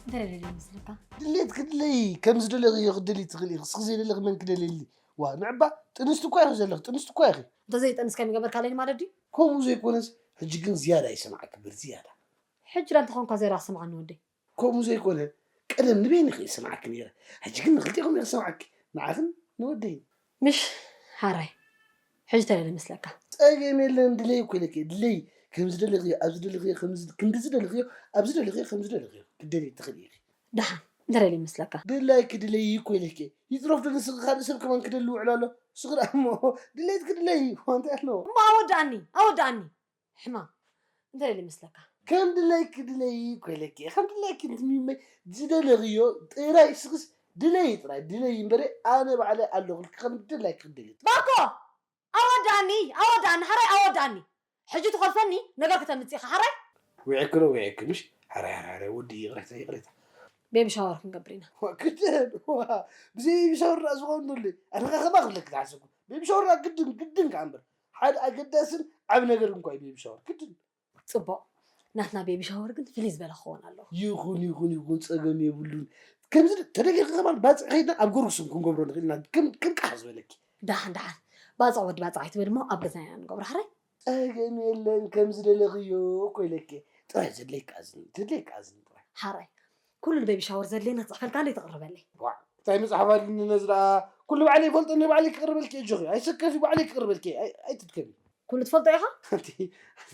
እንታይ ደልየ ይመስለካ? ድሌት ክድለይ፣ ከም ዝደለኺዮ ክደሊ ትኽእሊ ኢኺ። እስኺ ዘይደለኺ መን ክደልየልኒ? ዋ፣ ንዕባ ጥንስቲ እኳ ኢኺ ዘለኺ፣ ጥንስቲ እኳ ኢኺ። እንተዘይጠንስ ከይምገበርካለይ ማለት ድዩ? ከምኡ ዘይኮነስ፣ ሕጂ ግን ዝያዳ ይሰምዓኪ እምበር፣ ዝያዳ። ሕጂ ዳ እንተኾንካ ዘይራ ስምዓኒ ወደይ። ከምኡ ዘይኮነ፣ ቀደም ንበይንኺ ይሰምዓኪ ነይረ። ሕጂ ግን ንኽልቴኹም እየ ክሰምዓኪ፣ ንዓኽን ንወደይን። ምሽ ሓራይ፣ ሕጂ እንታይ ደሊ መስለካ? ጸገም የለን፣ ድለይ እኮ ኢለኪ፣ ድለይ፣ ከም ዝደለኽዮ፣ ኣብ ዝደለኽዮ፣ ከም ዝ-፣ ክንዲ ዝደለኽዮ፣ ኣብ ዝደለኽዮ፣ ከም ዝደለኽዮ፣ ክትደልዪ ትኽእሊ ኢኺ። ደሓን፣ እንታይ ደሊ መስለካ? ድላይኪ ድለይ እኮ ኢለኪ፣ ይትረፍ ዶ ንስኺ ካልእ ሰብ ከማን ክደሊ ውዕል ኣሎ? ንስኺ ደኣ እሞ፣ ድሌትኪ ድለይ፣ እንታይ ኣለዎ? እሞ ኣወድኣኒ፣ ኣወድኣኒ። ሕማም፣ እንታይ ደሊ መስለካ? ከም ድለይኪ ድለይ እኮ ኢለኪ፣ ከም ድለይኪ እንትሚመይ ዝደለኽዮ ጥራይ፣ ንስኽስ ድለይ ጥራይ፣ ድለይ እምበረ፣ ኣነ ባዕለይ ኣለኹልኪ፣ ከም ድላይኪ ክደሊ። ባኮ! ኣወድኣኒ፣ ኣወድኣኒ፣ ሓራይ ኣወድኣኒ። ሕጂ ትኸልፈኒ ነገር ከተምጽእ ኢኻ፣ ሓራይ? ውዒኪ ዶ ውዒኪ፣ ምሽ? ሓራይ፣ ሓራይ፣ ሓራይ፣ ወዲ ይቕሬታ፣ ይቕሬታ። ቤቢ ሻወር ክንገብር ኢና። ዋ፣ ክደን፣ ዋ፣ ብዘይ ቤቢ ሻወር ደኣ ዝኾን ዶ ኣሎ? ኣነ ኸ ከማ ክብለኪ ዝሓሰብኩ። ቤቢ ሻወር ደኣ ግድን፣ ግድን ከኣ እምበር። ሓደ ኣገዳስን ዓቢ ነገር እንኳ እዩ ቤቢ ሻወር፣ ግድን። ጽቡቕ። ናትና ቤቢ ሻወር ግን ፍልይ ዝበለ ክኸውን ኣለዎ። ይኹን፣ ይኹን፣ ይኹን፣ ጸገም የብሉን። ከምዚ ድ-፣ ተደጊርካ ከማን ባጽዕ ከይድና ኣብ ጎርጉስም ክንገብሮ ንኽእል ኢና። ከም፣ ከም ቃሕ ዝበለኪ። ደሓን፣ ደሓን። ባጽዕ ወዲ ባጽዕ ኣይትበል እሞ ኣብ ገዛና ኢና ንገብሮ፣ ሓራይ? ጸገም የለን፣ ከም ዝደለኽዮ እኮ ኢለኪ። ጥራይ ዘድለይካ ኣዝኒ፣ ዘድለይካ ኣዝኒ ጥራይ። ሓራይ፣ ኩሉ ንቤቢ ሻወር ዘድልየና ክጽሕፈልካ እንዶ ተቕርበለይ? ዋዕ፣ እንታይ መጽሓፍ ኣድልኒ ነዚ ደኣ? ኩሉ ባዕለይ ይፈልጦ፣ ንባዕለይ ክቕርበልኪ እጆኺ። ኣይሰከፊ፣ ባዕለይ ክቕርበልኪ። ኣይ-፣ ኣይትድከሚ። ኩሉ ትፈልጦ ኢኻ? ኣንቲ፣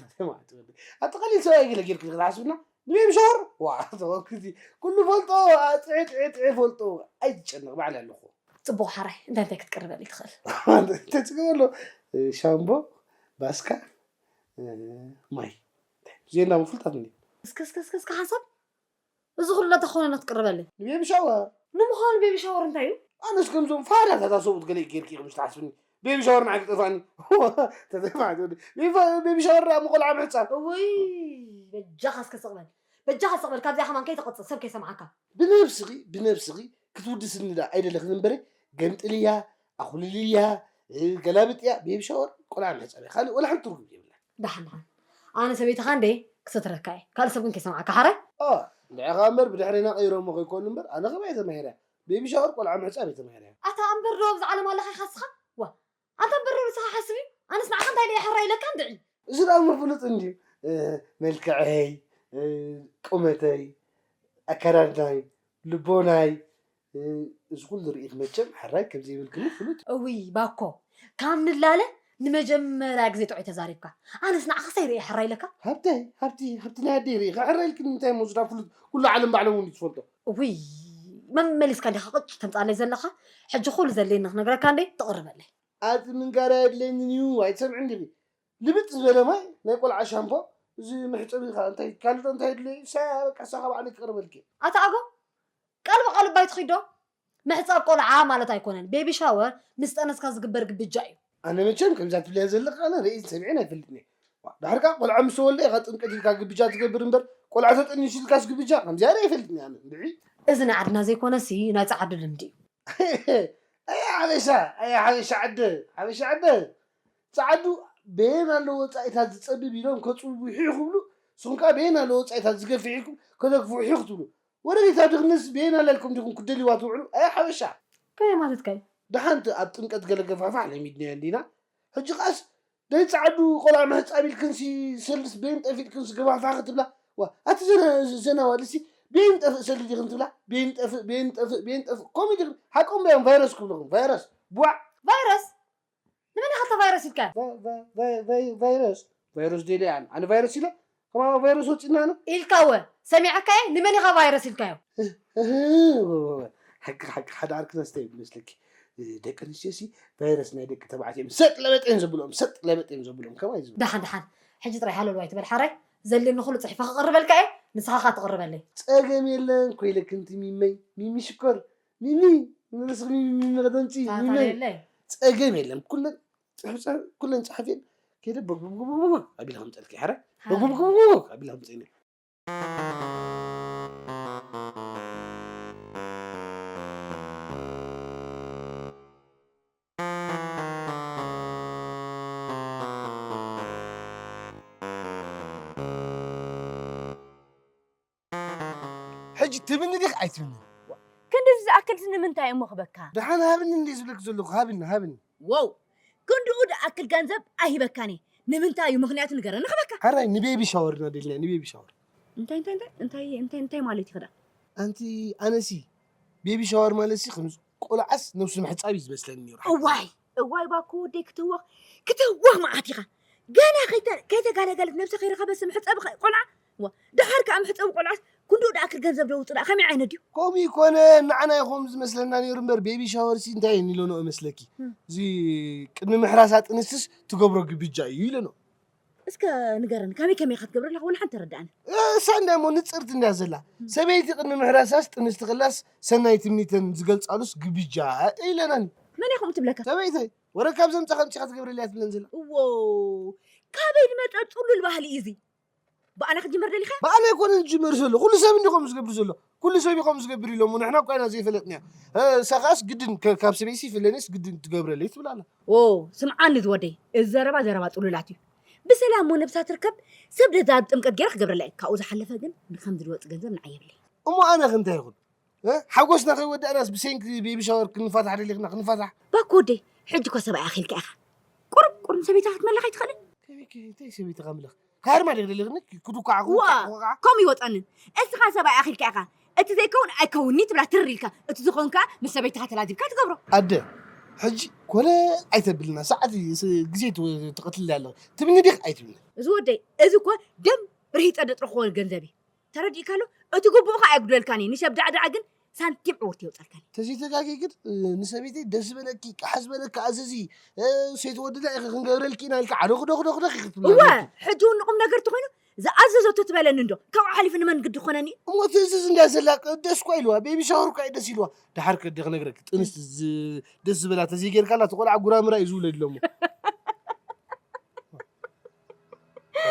ኣንቲ ማዕት ወዲ። ኣቲ ቀሊል ሰብኣይ ገለ ጌርኪ ክትሓስብና? ንቤቢ ሻወር? ዋዕ፣ ተወክዚ። ኩሉ ፈልጦ፣ ኣጥዒ፣ ጥዒ፣ ጥዒ ፈልጦ። ኣይትጨነቕ፣ ባዕለይ ኣለኹ። ጽቡቕ ሓራይ፣ እንታይ እንታይ ክትቅርበለይ ትኽእል? እንታይ ጽገም ኣሎ? ሻምቦ፣ ባስካ፣ ማይ። ዜና ምፍልጣት እንዲ። እስከ፣ እስከ፣ እስከ፣ እስከ ሓንሳብ፣ እዚ ኩሉ ተኾነ ክትቅርበለይ? ንቤቢ ሻወር። ንምዃኑ ቤቢ ሻወር እንታይ እዩ? ኣነስ ከምዞም ፋዳታት ሰብኡት ገለ ጌርኪ ኢኺ ምሽ ትሓስብኒ። ቤቢ ሻወር ንዓይ ክጠፋኒ። ተጠፋ ትብል። ቤቢ ፋ-፣ ቤቢ ሻወር ደኣ ምቆልዓ ምሕጻብ። እውይ፣ በጃኻ እስከ ስቕ በል። በጃኻ ስቕ በል፣ ካብዚኣ ከማን ከይትቕጽል፣ ሰብ ከይሰምዓካ። ብነብስኺ፣ ብነብስኺ ክትውድስኒ ደኣ ኣይደለኽን እምበረ፣ ገምጥልያ፣ ኣኹልልያ፣ እ፣ ገላብጥያ፣ ቤቢ ሻወር፣ ቆልዓ ምሕጻብ እያ። ካልእ ወላ ሓንቲ ትርጉም የብላን። ደሓን፣ ደሓን። ኣነ ሰበይትኻ እንደ ክሰትረካ እየ። ካልእ ሰብ ግን ከይሰምዓካ፣ ሓራይ? ኦ፣ ንዕኻ እምበር ብድሕሬና ቀይሮሞ ከይኮኑ እምበር፣ ኣነ ከማይ ተማሂረ። ቤቢ ሻወር ቆልዓ ምሕጻብ እየ ተማሂረ። ኣታ እምበር ዶ ኣብዚ ዓለም ኣለኻ ኢኻ እስኻ? ዋ፣ ኣንታ እምበር ዶ ንስኻ ሓስብ እዩ? ኣነስ ንዓኻ እንታይ ኢለ እየ ሕራይ ኢለካ እንድዒ? እዚ ደኣ እሞ ፍሉጥ እንድዩ። እ፣ መልክዐይ፣ እ፣ ቁመተይ፣ ኣከዳድናይ፣ ልቦናይ፣ እ፣ እዚ ኩሉ ርኢኽ መቸም ሕራይ ከም ዘይብልክኒ ፍሉጥ እዩ። እውይ፣ ባኮ፣ ካብ ንላለ ንመጀመርያ ግዜ ጥዑይ ተዛሪብካ። ኣነስ ንዓኻስ ኣይርእየ ሕራይ ኢለካ? ሃብተይ፣ ሃብቲ፣ ሃብቲ ናይ ኣደይ ርኢኻ ሕራይ ኢልክኒ እንታይ እሞ፣ እዚ ደኣ ፍሉጥ፣ ኩሉ ዓለም ባዕሎም እውን እዩ ዝፈልጦ። እውይ፣ መመሊስካ እንዲኻ ቅጭ ተምጻለይ ዘለኻ? ሕጂ ኩሉ ዘድልየኒ ክነግረካ እንዴ? ትቕርበለይ። ኣቲ ምንጋር ኣየድልየንን እዩ፣ ኣይትሰምዕን ዲኺ? ልብጥ ዝበለ ማይ፣ ናይ ቆልዓ ሻምፖ፣ እዚ መሕጸቢ ኸኣ እንታይ፣ ካልእ እንታይ የድልዮ እዩ? ሳያ በቃ፣ ሳኻ ባዕለይ ክቕርበልኪ። ኣታ ኣጎ፣ ቃል ብቓል እባ ኣይትኺድ ዶ? ምሕጻብ ቆልዓ ማለት ኣይኮነን። ቤቢ ሻወር ምስ ጠነስካ ዝግበር ግብጃ እዩ። ኣነ መቸም ከምዛ ትብልያ ዘለኻ ኣነ ርእየን ሰሚዐን ኣይፈልጥን እየ። ዋ፣ ድሓር ከኣ ቆልዓ ምስ ተወልደ ኢኻ ጥምቀት ኢልካ ግብጃ ትገብር እምበር፣ ቆልዓ ተጠኒሱ ኢልካስ ግብጃ ከምዚኣ ርኤ ኣይፈልጥን እየ ኣነ። እንድዒ። እዚ ናይ ዓድና ዘይኮነሲ ናይ ጸዓዱ ልምዲ እዩ። ኣየ ሓበሻ፣ ኣየ ሓበሻ ዓደ፣ ሓበሻ ዓደ። ጸዓዱ በየን ኣሎ ወጻኢታት ዝጸብብ ኢሎም ከጽብቡ ይሕዩ ክብሉ፣ ንስኹም ከኣ በየን ኣሎ ወጻኢታት ዝገፍሕ ኢልኩም ከደግፉ ይሕዩ ክትብሉ። ወረዲት ኣብ ድኽነትስ በየን ኣላ ኢልኩም ዲኹም ክትደልይዋ ትውዕሉ? ኣየ ሓበሻ። ከመይ ማለትካ እዩ? ደሓንቲ ኣብ ጥምቀት ገለ ገፋሕፋሕ ለሚድናዮ እንዲና። ሕጂ ከኣስ ደይ ጻዕዱ ቆልዓ ምሕጻብ ኢልክንሲ ሰልድስ ቤን ጠፊእልክንሲ ገባፋ ክትብላ። ዋ ኣቲ ዘና ዘናዋልሲ ቤን ጠፍእ ሰልዲ ዲኽን ትብላ። ቤን ጠፍእ ቤን ጠፍእ ቤን ጠፍእ ኮሚዲ ሓቆም እዮም ቫይረስ ክብልኹም ቫይረስ ቧዕ። ቫይረስ ንመን ኢኻ እታ ቫይረስ ኢልካ? ቫይረስ ቫይረስ ደልያን ኣነ ቫይረስ ኢለ ከማ ቫይረስ ወፂና ነ ኢልካ ወ ሰሚዐካ እየ። ንመን ኢኻ ቫይረስ ኢልካዮ? ሓቂ ሓቂ ሓደ ዓርክና ስታይ መስለኪ። ደቂ ኣንስትዮ ሲ ቫይረስ ናይ ደቂ ተባዕትዮ እዮም ሰጥ ለበጥ እዮም ዘብሎም ሰጥ ለበጥ እዮም ዘብሎም ከማይ ዝብል። ደሓን ደሓን ሕጂ ጥራይ ሃለልዋይ ትበል ሓራይ። ዘልኒ ኩሉ ፅሒፈ ክቕርበልካ እየ ንስኻ ኻ ትቕርበለይ። ፀገም የለን ኮይለክንቲ ሚመይ ሚሚ ሽኮር ሚሚ ንርስኺ ሚሚ ከተምፂ ሚመይ ታታለለይ። ፀገም የለን ኩለን ፅሑፍ ኩለን ፀሓፍየን ከይደ በጉብጉብጉብ ኣቢለ ከምፀልኪ ሓረ በጉብጉብጉብ ኣቢለ ከምፀኒ። ሕጂ ትብኒ ዲኽ ኣይትብኒ? ክንድዚ ዝኣክልሲ ንምንታይ እሞ ክበካ? ደሓን ሃብኒ እንደ ዝብለክ ዘለኹ ሃብኒ ሃብኒ። ዎው ክንድኡ ድኣክል ገንዘብ ኣይህበካን እየ። ንምንታይ እዩ ምኽንያቱ ንገረኒ ክበካ። ሓራይ ንቤቢ ሻወር ኢና ደሊና ንቤቢ ሻወር። እንታይ እንታይ እንታይ እንታይ እንታይ እንታይ ማለት እዩ ክዳ? ኣንቲ ኣነሲ ቤቢ ሻወር ማለትሲ ከም ቆልዓስ ነብሱ ምሕጻብ እዩ ዝመስለኒ ነይሩ። እዋይ እዋይ ባኮ ወደይ ክትህወኽ ክትህወኽ መዓት ኢኻ። ገና ከይተ- ከይተጋለገለት ነብሲ ከይረኸበሲ ምሕጸቢ ኸ- ቆልዓ ዋ፣ ደሓር ከኣ መሕጸቢ ቆልዓስ ክንድኡ ደኣ ክል ገንዘብ ደውጽእ ደኣ ከመይ ዓይነት ድዩ? ከምኡ ይኮነ ንዓና ይኾም ዝመስለና ነይሩ እምበር ቤቢ ሻወር ሲ እንታይ እየን ኢለንኦ መስለኪ? እም። እዚ ቅድሚ ምሕራሳ ጥንስስ ትገብሮ ግብጃ እዩ ኢለንኦ። እስከ ንገረኒ ከመይ ከመይ ኢኻ ትገብረላ ወላ ሓንቲ ተረድኣኒ። እሳ እንዳ እሞ ንጽርቲ እንዳ ዘላ ሰበይቲ ቅድሚ ምሕራሳስ ጥንስቲ ክላስ ሰናይ ትምኒተን ዝገልጻሉስ ግብጃ ኢለናኒ። መን እያ ከምኡ ትብለካ? ሰበይተይ ወረ ካብ ዘምጻ ከምጺኻ ትገብረልያ ትብለን ዘላ። እዎ ካበይ ዝመጸ ጽሉል ባህሊ እዩ እዚ? ብኣና ክትጅምር ደሊኻ? ብኣና ኣይኮነን ዝጅመር ዘሎ፣ ኩሉ ሰብ እንዲ ከምኡ ዝገብር ዘሎ። ኩሉ ሰብ እዩ ከምኡ ዝገብር ኢሎሞ፣ ንሕና እኳ ኢና ዘይፈለጥናዮ። እሳ ከኣስ ግድን ከ- ካብ ሰበይሲ ይፍለንስ ግድን ትገብረለይ ትብል ኣላ። ዎ ስምዓኒ ዝወደይ፣ እዚ ዘረባ ዘረባ ጥሉላት እዩ። ብሰላም እሞ ነብሳ ትርከብ፣ ሰብ ደዛ ኣብ ጥምቀት ገይራ ክገብረላ እዩ። ካብኡ ዝሓለፈ ግን ንከምዚ ዝወፅ ገንዘብ ንዓይ የብለይ። እሞ ኣነ ከ እንታይ ይኹን? እ? ሓጎስና ከይወዳእናስ ብሰንኪ ቤቢ ሻወር ክንፋታሕ ደሊኽና ክንፋታሕ? ባኮ ወደይ፣ ሕጂ እኮ ሰብኣይ ኣኺልካ ኢኻ። ቁሩብ ቁሩብ ሰበይትኻ ክትመልኽ ኣይትኽእልን? ከመይ ከ- እንታይ ሰበይትኻ ምልኽ? ካርማ ደግ ደሊኽኒ ክዱኳዕ ዋ! ክወቃዕ ክወቃዕ? ከምኡ ይወፀንን። እስኻ ሰብኣይ ኣኺልካ ኢኻ። እቲ ዘይከውን ኣይከውንኒ ትብላ ትርር ኢልካ። እቲ ዝኸውን ከኣ ምስ ሰበይትኻ ተላዚብካ ትገብሮ። ኣደ፣ ሕጂ ኮነ ኣይተብልና ሰዓት ስ- ግዜ ትወ- ትቐትልለይ ኣለኺ ትብኒ ዲኽ ኣይትብኒ? እዚ ወደይ፣ እዚ እኮ ደም ርሂፀ ደጥረኽዎ ገንዘብ እዩ። ተረዲእካ ኣሎ እቲ ግቡእኻ ኣየጉደልካን እዩ ንሸብዳዕዳዕ ግን ሳንቲም ዕውርቲ የውፀልካን እዩ ተዘይተጋጊ ግን ንሰበይተይ ደስ ዝበለኪ ቃሕ ዝበለካ ኣዘዚ ሰይቲ ወድና ኢኺ ክንገብረልኪ ኢና ኢልካ ዓደኹ ደኹ ደኹ ደኺ ክትብላ እወ ኣለኪ። ሕጂ እውን ንቁም ነገር ተኾይኑ ዝኣዘዘቶ ትበለኒ እንዶ ካብኡ ሓሊፉ ንመን ግዲ ክኾነኒ እዩ እሞ ትእዝዝ እንድያ ዘላ ደስ እኳ ኢልዋ ቤቢ ሻወር እኳ እዩ ደስ ኢልዋ ደሓር ከ ክነግረኪ ጥንስ ዝ- ደስ ዝበላ ተዘይጌርካላ እቲ ቆልዓ ጉራምራ እዩ ዝውለድ ኢሎሞ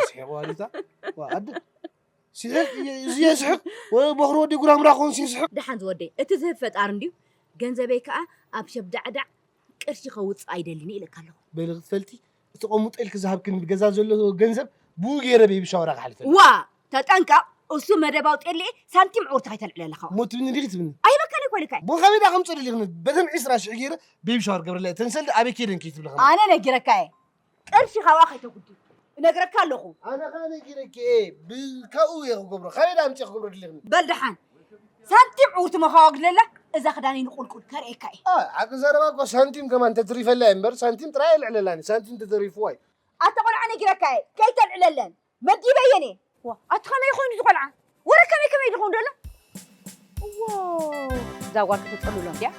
ስሒቕ ዋሊታ ኣደ ስሒቕ እዚ የስሕቕ በኽሪ ወዲ ጉራምራ ኮንሲ ይስሕቕ ደሓን ዝወደይ እቲ ዝህብ ፈጣሪ እንድዩ ገንዘበይ ከዓ ኣብ ሸብዳዕዳዕ ቅርሺ ከውፅእ ኣይደልን ኢለካ ኣለኹ በሊ ክትፈልጢ እቲ ቆሙጠ ኢልክ ዝሃብክን ገዛ ዘሎ ገንዘብ ብኡ ገይረ ቤቢ ሻወራ ክሓልፈ ዋ ተጠንቀቕ እሱ መደብ ኣውፅኤልየ ሳንቲም ዕውርቲ ከይተልዕለለኻ እሞ ትብኒ ዲኺ ትብኒ ኣይበካን ይኮልካ ቦኻበይ ዳ ከምፅእ ደሊኽኒ በተን ዒስራ ሽሕ ገይረ ቤቢ ሻወር ገብረላ ተንሰልዲ ኣበይ ከይደን ከይትብለኻ ኣነ ነጊረካ እየ ቅርሺ ካብኣ ከይተጉድል እነግረካ ኣለኹ። ኣነ ኸኣ ነጊረኪ እየ፣ ብ- ካብኡ እየ ክገብሮ፣ ካበይ ደኣ ኣምፅእ ክገብሮ ድሌኽኒ? በል ደሓን ሳንቲም ዕውቲ መኻዋግለላ እዛ ክዳነይ ንቁልቁል ከርእየካ እየ። ኣይ፣ ሓቂ ዘረባ እኮ ሳንቲም ከማን ተትሪፈላ እየ እምበር፣ ሳንቲም ጥራይ ኣይልዕለላን እዩ፣ ሳንቲም ተተሪፍዋ እዩ። ኣታ ቆልዓ ነጊረካ እየ፣ ከይተልዕለለን። መዲበየን እየ። ዋ፣ ኣቲ ከመይ ኮይኑ እዚ ቆልዓ? ወረ ከመይ ከመይ ድኾን ደሎ? እዎ፣ እዛ ጓል ከተጸልሎ እንድያ።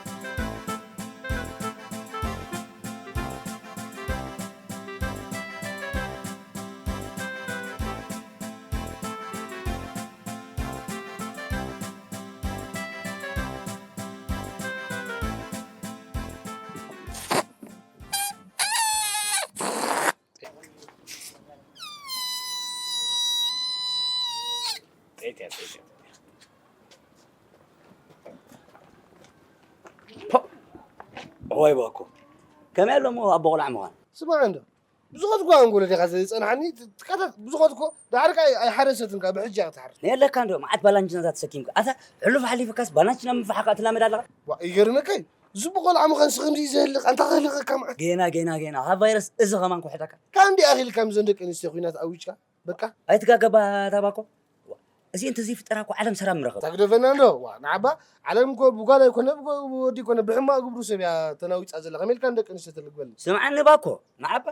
እዋይ ባኮ ከመይ ኣሎ እሞ ኣቦ ቆልዓ ምዃን ስማዕ እንዶ ብዙኸት እኳ ኣንጎሎ ዲኻ ዝጸንሓኒ ትካታት ብዙኸት እኮ ዳሕር ከኣ ኣይሓረሰትን ከኣ ብሕጂ እያ ክትሓርስ ነየለካ እንዶ መዓት ባላንጅናታት ተሰኪምካ ኣታ ሕሉፍ ሓሊፍካስ ባላንጅና ምፍሓቃ ትላመድ ኣለኻ ዋ ይገርመካ እዩ ዝቡ ቆልዓ ምዃን ስኽምዚ ዘህልቕ ኣንታ ክህልቐካ መዓት። ጌና ጌና ጌና ካብ ቫይረስ እዚ ኸማን ክውሕደካ። ካብ እንዲ ኣኺልካ ምዘን ደቂ ኣንስትዮ ኲናት ኣዊጅካ በቃ። ኣይትጋገባ ታባኮ። እዚ እንተዘይፍጠራ እኮ ዓለም ሰላም ምረኸብ። ታግደፈና እንዶ ዋ ንዓባ። ዓለም እኮ ብጓል ኣይኮነ ብወዲ ኣይኮነ ብሕማቕ ግብሩ ሰብ እያ ተናዊፃ ዘላ። ከመይ ኢልካ ንደቂ ኣንስትዮ ተልግበልና? ስምዓኒ ባኮ ንዓባ።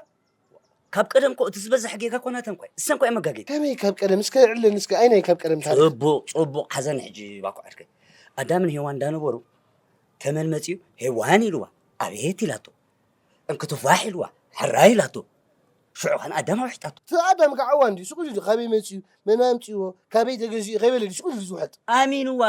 ካብ ቀደም እኮ እቲ ዝበዝሕ ጌጋ እኮ ናተን እኮ እየን። እሰን እኮ እየን መጋገይቲ። ከመይ ካብ ቀደም እስከ ዕለን እስከ ኣይናይ ካብ ቀደም ታሪኽ? ጽቡቕ ጽቡቕ ሓዘን ሕጂ ባኮ ዓርከይ። ኣዳምን ሄዋን እንዳነበሩ ተመን መጺኡ ሄዋን ኢልዋ ኣቤት ኢላቶ። እንክትፋሕ ኢልዋ ሕራይ ኢላቶ። ሽዑ ኸን ኣዳም ኣውሒጣቶ። እቲ ኣዳም ከዓ ዕዋ እንዲ ስቑ ኢሉ ካበይ መጺኡ መን ኣምጺዎ ካበይ ተገዚኡ ከይበለ ድዩ ስቑ ኢሉ ዝውሕጥ? ኣሚንዋ።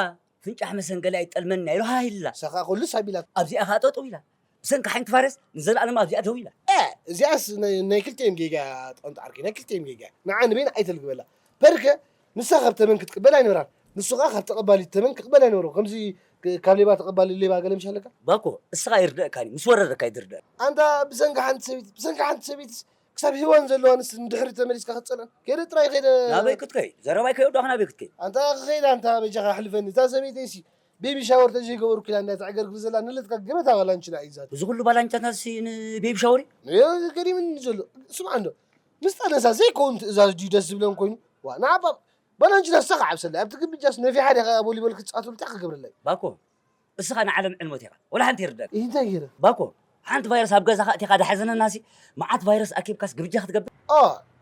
ፍንጫሕ መሰንገሊ ኣይጠልመና ኢሉ ሃ ኢላ። ንሳ ከዓ ኩሉ ሳቢላ። ኣብዚኣ ከዓ ጠጠው ኢላ። ብሰንኪ ሓንቲ ፋረስ ንዘለኣለም ኣብዚኣ ደው ኢላ። እ፣ እዚኣስ ናይ ናይ ክልቲኦም ጌጋ እያ ጣንጡ ዓርከይ፣ ናይ ክልቲኦም ጌጋ እያ። ንዓ ንበይና ኣይተልግበላ። ፐርከ ንሳ ካብ ተመን ክትቅበል ኣይነበራን፣ ንሱ ከኣ ካብ ተቐባሊት ተመን ክቕበል ኣይነበሮ። ከምዚ ክ- ካብ ሌባ ተቐባሊ ሌባ ገለ ምሽ ኣለካ? ባኮ እስኻ ይርደእካኒ፣ ምስ ወረደካ ይድርደእ። ኣንታ ብሰንኪ ሓንቲ ሰበይቲ ብሰንኪ ሓንቲ ሰበይትስ ክሳብ ሄዋን ዘለዋ ንስ ንድሕሪ ተመሊስካ ክትጸልአን ከይደ ጥራይ ከይደ ናበይ ክትከይ? ዘረባይ ከየወዳኹ ናበይ ክትከይ? ኣንታ ከይዳ ኣንታ በጃኻ ኣሕልፈኒ። እታ ሰበይተይሲ ቤቢ ሻወር ተዘይገበርኩ ኢላ እንዳ ተዕገርግር ዘላ ንለትካ ገበታ ባላንችና እዩ ዛት። እዚ ኩሉ ባላንቻታሲ ንቤቢ ሻወር እዩ? ገሪምኒ ዘሎ። ስምዓ እንዶ ምስ ጠነሳ ዘይከውን ትእዛዝ ድዩ ደስ ዝብለን ኮይኑ? ዋ ንዓባ ባላንችና ንስኻ ዓብሰለይ። ኣብቲ ግምጃስ ነፊሓ ዲኻ ቮሊቦል ክትጻወት ብልታ ክገብረለይ? ባኮ እስኻ ንዓለም ዕልሞት ኢኻ። ወላ ሓንቲ ይርደኣካ። እንታይ ገይረ? ባኮ ሓንቲ ቫይረስ ኣብ ገዛኻ ኣቲኻ ዳሓዘነናሲ መዓት ቫይረስ ኣኪብካስ ግምጃ ክትገብር? ኦ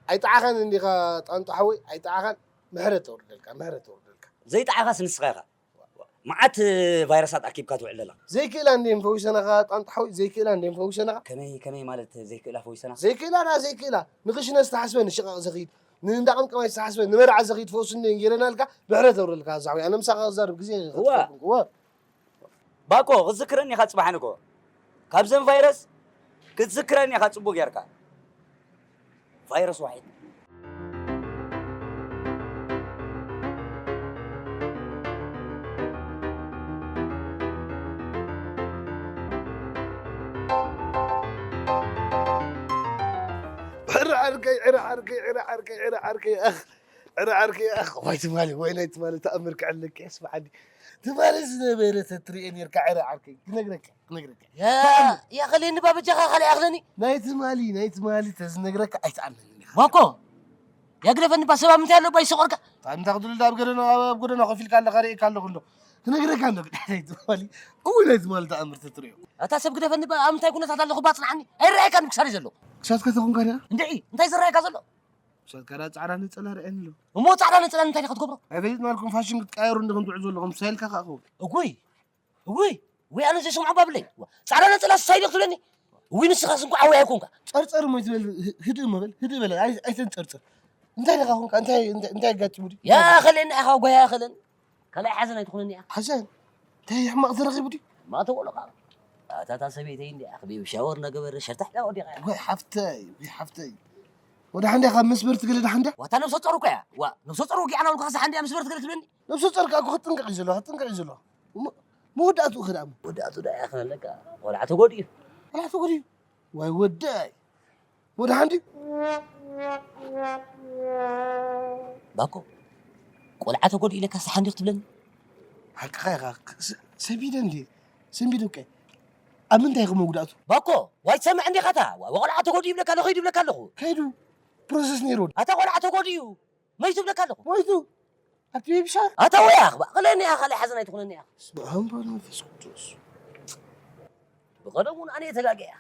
ኣይጠዓኻን እንዲኻ ጣንጡ ሓወይ ኣይጠዓኻን። ምሕረት ተወርደልካ ምሕረት ተወርደልካ። ዘይጠዓኻስ ንስኻ ኢኻ። መዓት ቫይረሳት ኣኪብካ ትውዕል ኣለኻ። ዘይክእላ እንድየን ፈዊሰናኻ ጣንጡ ሓወይ ዘይክእላ እንድየን ፈዊሰናኻ። ከመይ ከመይ ማለት ዘይክእላ ፈዊሰና? ዘይክእላ ዳ ዘይክእላ ንኽሽነ ዝተሓስበ ንሽቓቕ ዘኽይድ ንእንዳ ቀምቀማይ ዝተሓስበ ንመርዓ ዘኽይድ ፈውስ እንድየን ገይረናልካ። ምሕረት ተወርደልካ ኣዛ ሓወይ ኣነ ምሳኻ ክዛረብ ግዜ እዋ። እወ። ባኮ ክትዝክረኒ ኢኻ ጽባሕ ንግሆ ካብዘን ቫይረስ ክትዝክረኒ ኢኻ ጽቡቅ ጌርካ። ቫይረስ ዋሒድ። ዕረ ዓርከይ ዕረ ዓርከይ ዕረ ዓርከይ ዕረ ዓርከይ ኣኽ ዕረ ዓርከይ ኣኽ ዋይ ትማሊ ወይ ናይ ትማሊ ተኣምር ክዕለክ እየ ስምዓኒ። ትማሊ ዝነበረ ተትሪኦ ኔርካ ዕረ ዓርከይ ክነግረካ ክነግረካ። ያ ያኸለኒ ባበጃኻ ካልእ ያኽለኒ። ናይ ትማሊ ናይ ትማሊ ተዝነግረካ ኣይትኣምነኒ ኢኻ። ዋኮ ያግደፈኒ ባ ሰባ ምንታይ ኣሎ ባይ ሰቆርካ። እንታይ ክትብል ኣብ ገደና ኣብ ጎደና ኮፍ ኢልካ ኣለኻ ርእየካ ኣለኹ እንዶ ክነግረካ እንዶ ግዳይ ትማሊ እውን ናይ ትማሊ ተኣምር ተትሪኦ። ኣታ ሰብ ግደፈኒ ባ ኣብ ምንታይ ኩነታት ኣለኹ ባጽንዓኒ ኣይረኣየካን ክሳሪ ዘሎ። ክሳትካ ተኾንካ ዲኣ እንድዒ እንታይ ዝረኣየካ ዘሎ? ሰልከራ ጻዕዳ ነጸላ ርአን ኣሎ። እሞ ጻዕዳ ነጸላ እንታይ ኢኻ ክትገብሮ? ኣይፈልጥን ኣልኩም ፋሽን ክትቀያየሩ እንዲኹም ትውዕሉ ዘለኹም ስታይልካ ከኣ ክኸውን። እጉይ እጉይ ወይ ኣነ ዘይሰምዖ ባብለይ። ዋ፣ ጻዕዳ ነጸላ ስታይል ክትብለኒ? እጉይ ንስኻስ እንኳ ዓወይ ኣይኮንካ። ጸርጸር እሞ ይትበል ህ- ህድእ እሞ በል ህድእ በለ ኣይ- ኣይተንጸርጽር። እንታይ ኢኻ ኾንካ እንታይ እንታይ እንታይ ኣጋጢሙ ድዩ? ያ ኸለኒ ኢኻ ጓያ ኸለኒ። ካልኣይ ሓዘን ኣይትኾነኒ ኢኻ። ሓዘን እንታይ ሕማቕ ተረኺቡ ድዩ? ማተ ወለኻ ኣታታ ሰበይተይ እንዲያ ክቤብ ሻወር እናገበረ ሸርታሕ ዳ ወዲኻ ኢኻ። ወይ ሓፍተይ ወይ ሓፍተይ ወደ ሓንዳ ካብ መስበር ትገለ ዳ ሓንዳ ዋታ ነብሰ ጾር እኮ እያ ዋ ነብሰ ጾር ወጊዓና ውልካ ከሳ ሓንዳ መስበር ትገለ ትብለኒ ነብሰ ጾር እኮ ክትጥንቀቕ እዩ ዘለዋ ክትጥንቀቕ እዩ ዘለዋ እሞ መወዳእትኡ ክዳ እሞ ወዳእቱ ዳ እያ ክነለካ ቆልዓ ተጎድኡ እዩ ቆልዓ ተጎድኡ ዋይ ወዳይ ወደ ሓንዲ ባኮ ቆልዓ ተጎድኡ ኢለካ ሳሓ እንዲ ክትብለኒ ሓቅኻ ኢኻ ሰቢደ እንዲ ሰንቢዱ ከ ኣብ ምንታይ ኢኹም መጉዳእቱ ባኮ ዋይ ትሰምዕ እንዲኻታ ወቆልዓ ተጎድኡ ይብለካ ኣለኹ ይብለካ ኣለኹ ከይዱ ፕሮሰስ ነይሩ ኣታ ቆልዓ ተጎድኡ መይቱ ይብለካ ኣለኹ ሞይቱ ኣብቲ ቤቢ ሻወር ኣታ ወያ ኣኽባ ክለኒ ኢኻ ካልኣይ ሓዘን ኣይትኹነኒ ኢኻ ስብሓን ባል መንፈስ ቅዱስ ብቐደሙ ንኣነ እየ ተጋግያ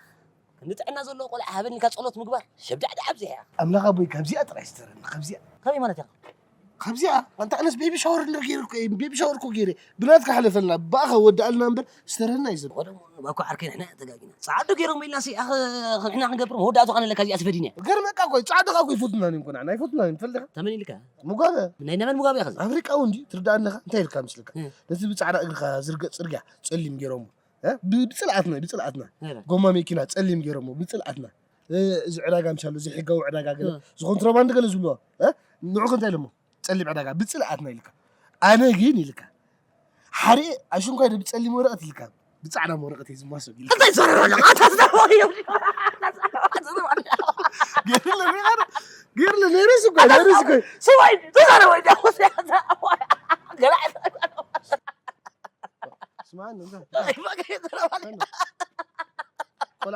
ክንዲ ጥዕና ዘለዎ ቆልዓ ሃበኒ ኢልካ ጸሎት ምግባር ሸብዳዕዳዕ ኣብዚሕ ኢኻ ኣምላኽ ኣቦይ ካብዚኣ ጥራይ ስተረኒ ካብዚኣ ከመይ ማለት ኢኻ ካብዚኣ ኣንታ ኣነስ ቤቢ ሻወር እንድር ገይሩ እኮ እየ ቤቢ ሻወር እኮ ገይረ ብናትካ ሓለፈልና ብኣኻ ወዳኣልና እምበር ስተረና እዩ ዘሎ ብቐደሙ ባኮ ዓርከይ ንሕና ተጋጊና ጻዓዱ ገይሮም ኢልና ሲ ኣኸ ንሕና ክንገብር መወዳእቱ ኸነ ለካ እዚኣ ትፈዲን እያ ገርመካ እኮ ጻዕድኻ እኮ ይፈቱና እዮም ኮና ኣይፈቱና እዮም ትፈልጥኻ ተመን ኢልካ ሙጋበ ናይ ነመን ሙጋበ ኢኻ ኣፍሪቃዊ እንዲ ትርዳእ ኣለኻ እንታይ ኢልካ ምስልካ እ። ነቲ ብጻዕዳ እግርኻ ዝርገጽ ጽርግያ ጸሊም ገይሮሞ እ? ብ- ብጽልኣትና ብጽልኣትና ነይረ። ጎማ መኪና ጸሊም ገይሮሞ ብጽልኣትና እ፣ እዚ ዕዳጋ ምሻሉ እዚ ሕጋዊ ዕዳጋ ገለ እ። እዚ ኮንትሮባንድ ገለ ዝብልዎ እ? ንዑ እንታይ ኢሎሞ ጸሊም ዕዳጋ ብጽልኣትና ኢልካ ኣነ ግን ኢልካ ሓደ ኣሽንኳይ ዶ ብጸሊም ወረቐት ኢልካ ብጻዕዳ ወረቐት እዩ ዝማሰብ ኢልካ እንታይ ዘረባ ኣለካ? ኣታ ዘረባ እዩ። ገርለ ሪኻ ዶ? ገርለ ነይረ ስኳ ነይረ ስኳ ሰዋይ ተዛረበ እንዲያ ወስያ ገላ ስማዕኒ እንታይ?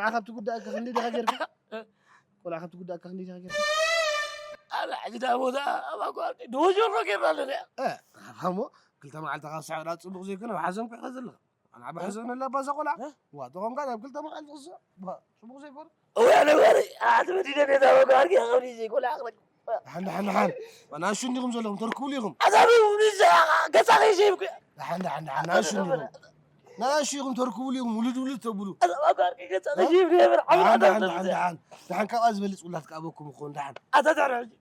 ቆልዓ ካብ ትጉዳእካ ክንደይ ዲኻ ጌርካ? ቆልዓ ካብ ትጉዳእካ ክንደይ ዲኻ ጌርካ? ኣነ ሕጂ ዳ ቦታ ኣባ ጓርዲ ዶጆሮ ጌርና ኣለና። እ፣ እሞ ክልተ መዓልቲ ካብ ሰዓት ጽቡቕ ዘይኮነ፣ ኣብ ሓዘን እኮ ኢኻ ዘለኻ። ኣነ ዓቢ ሓዘን ኣላ ባዛ ቆልዓ። እ? ዋ፣ ተኾንካ ናብ ክልተ መዓልቲ ክስዕ። ዋ፣ ጽቡቕ ዘይኮነ። እወ፣ ኣነ ወረ፣ ኣቲ መዲደ ቤት ኣባ ጓርዲ፣ ኣባ ጓርዲ ዘይኮነ፣ ኣባ ደሓን፣ ደሓን፣ ደሓን። ንኣሽቱ እንዲኹም ዘለኹም፣ ተርክቡሉ ኢኹም። ኣዛብእ፣ ገጻ ከይሸይብኩ። ደሓን፣ ደሓን፣ ደሓን፣ ንኣሽቱ እንዲኹም። ንኣሽቱ ኢኹም፣ ተርክቡሉ ኢኹም፣ ውሉድ፣ ውሉድ ተብሉ። ኣዛብእ፣ ገጻ እ? ከይሸይብ ነበር፣ ዓብራ ደሓን፣ ደሓን፣ ደሓን፣ ደሓን። ደሓን፣ ካብኣ ዝበልጽ ውላድ ከኣበኩም ይኾን፣ ደሓን። ኣታ ትሕሪ ሕጂ።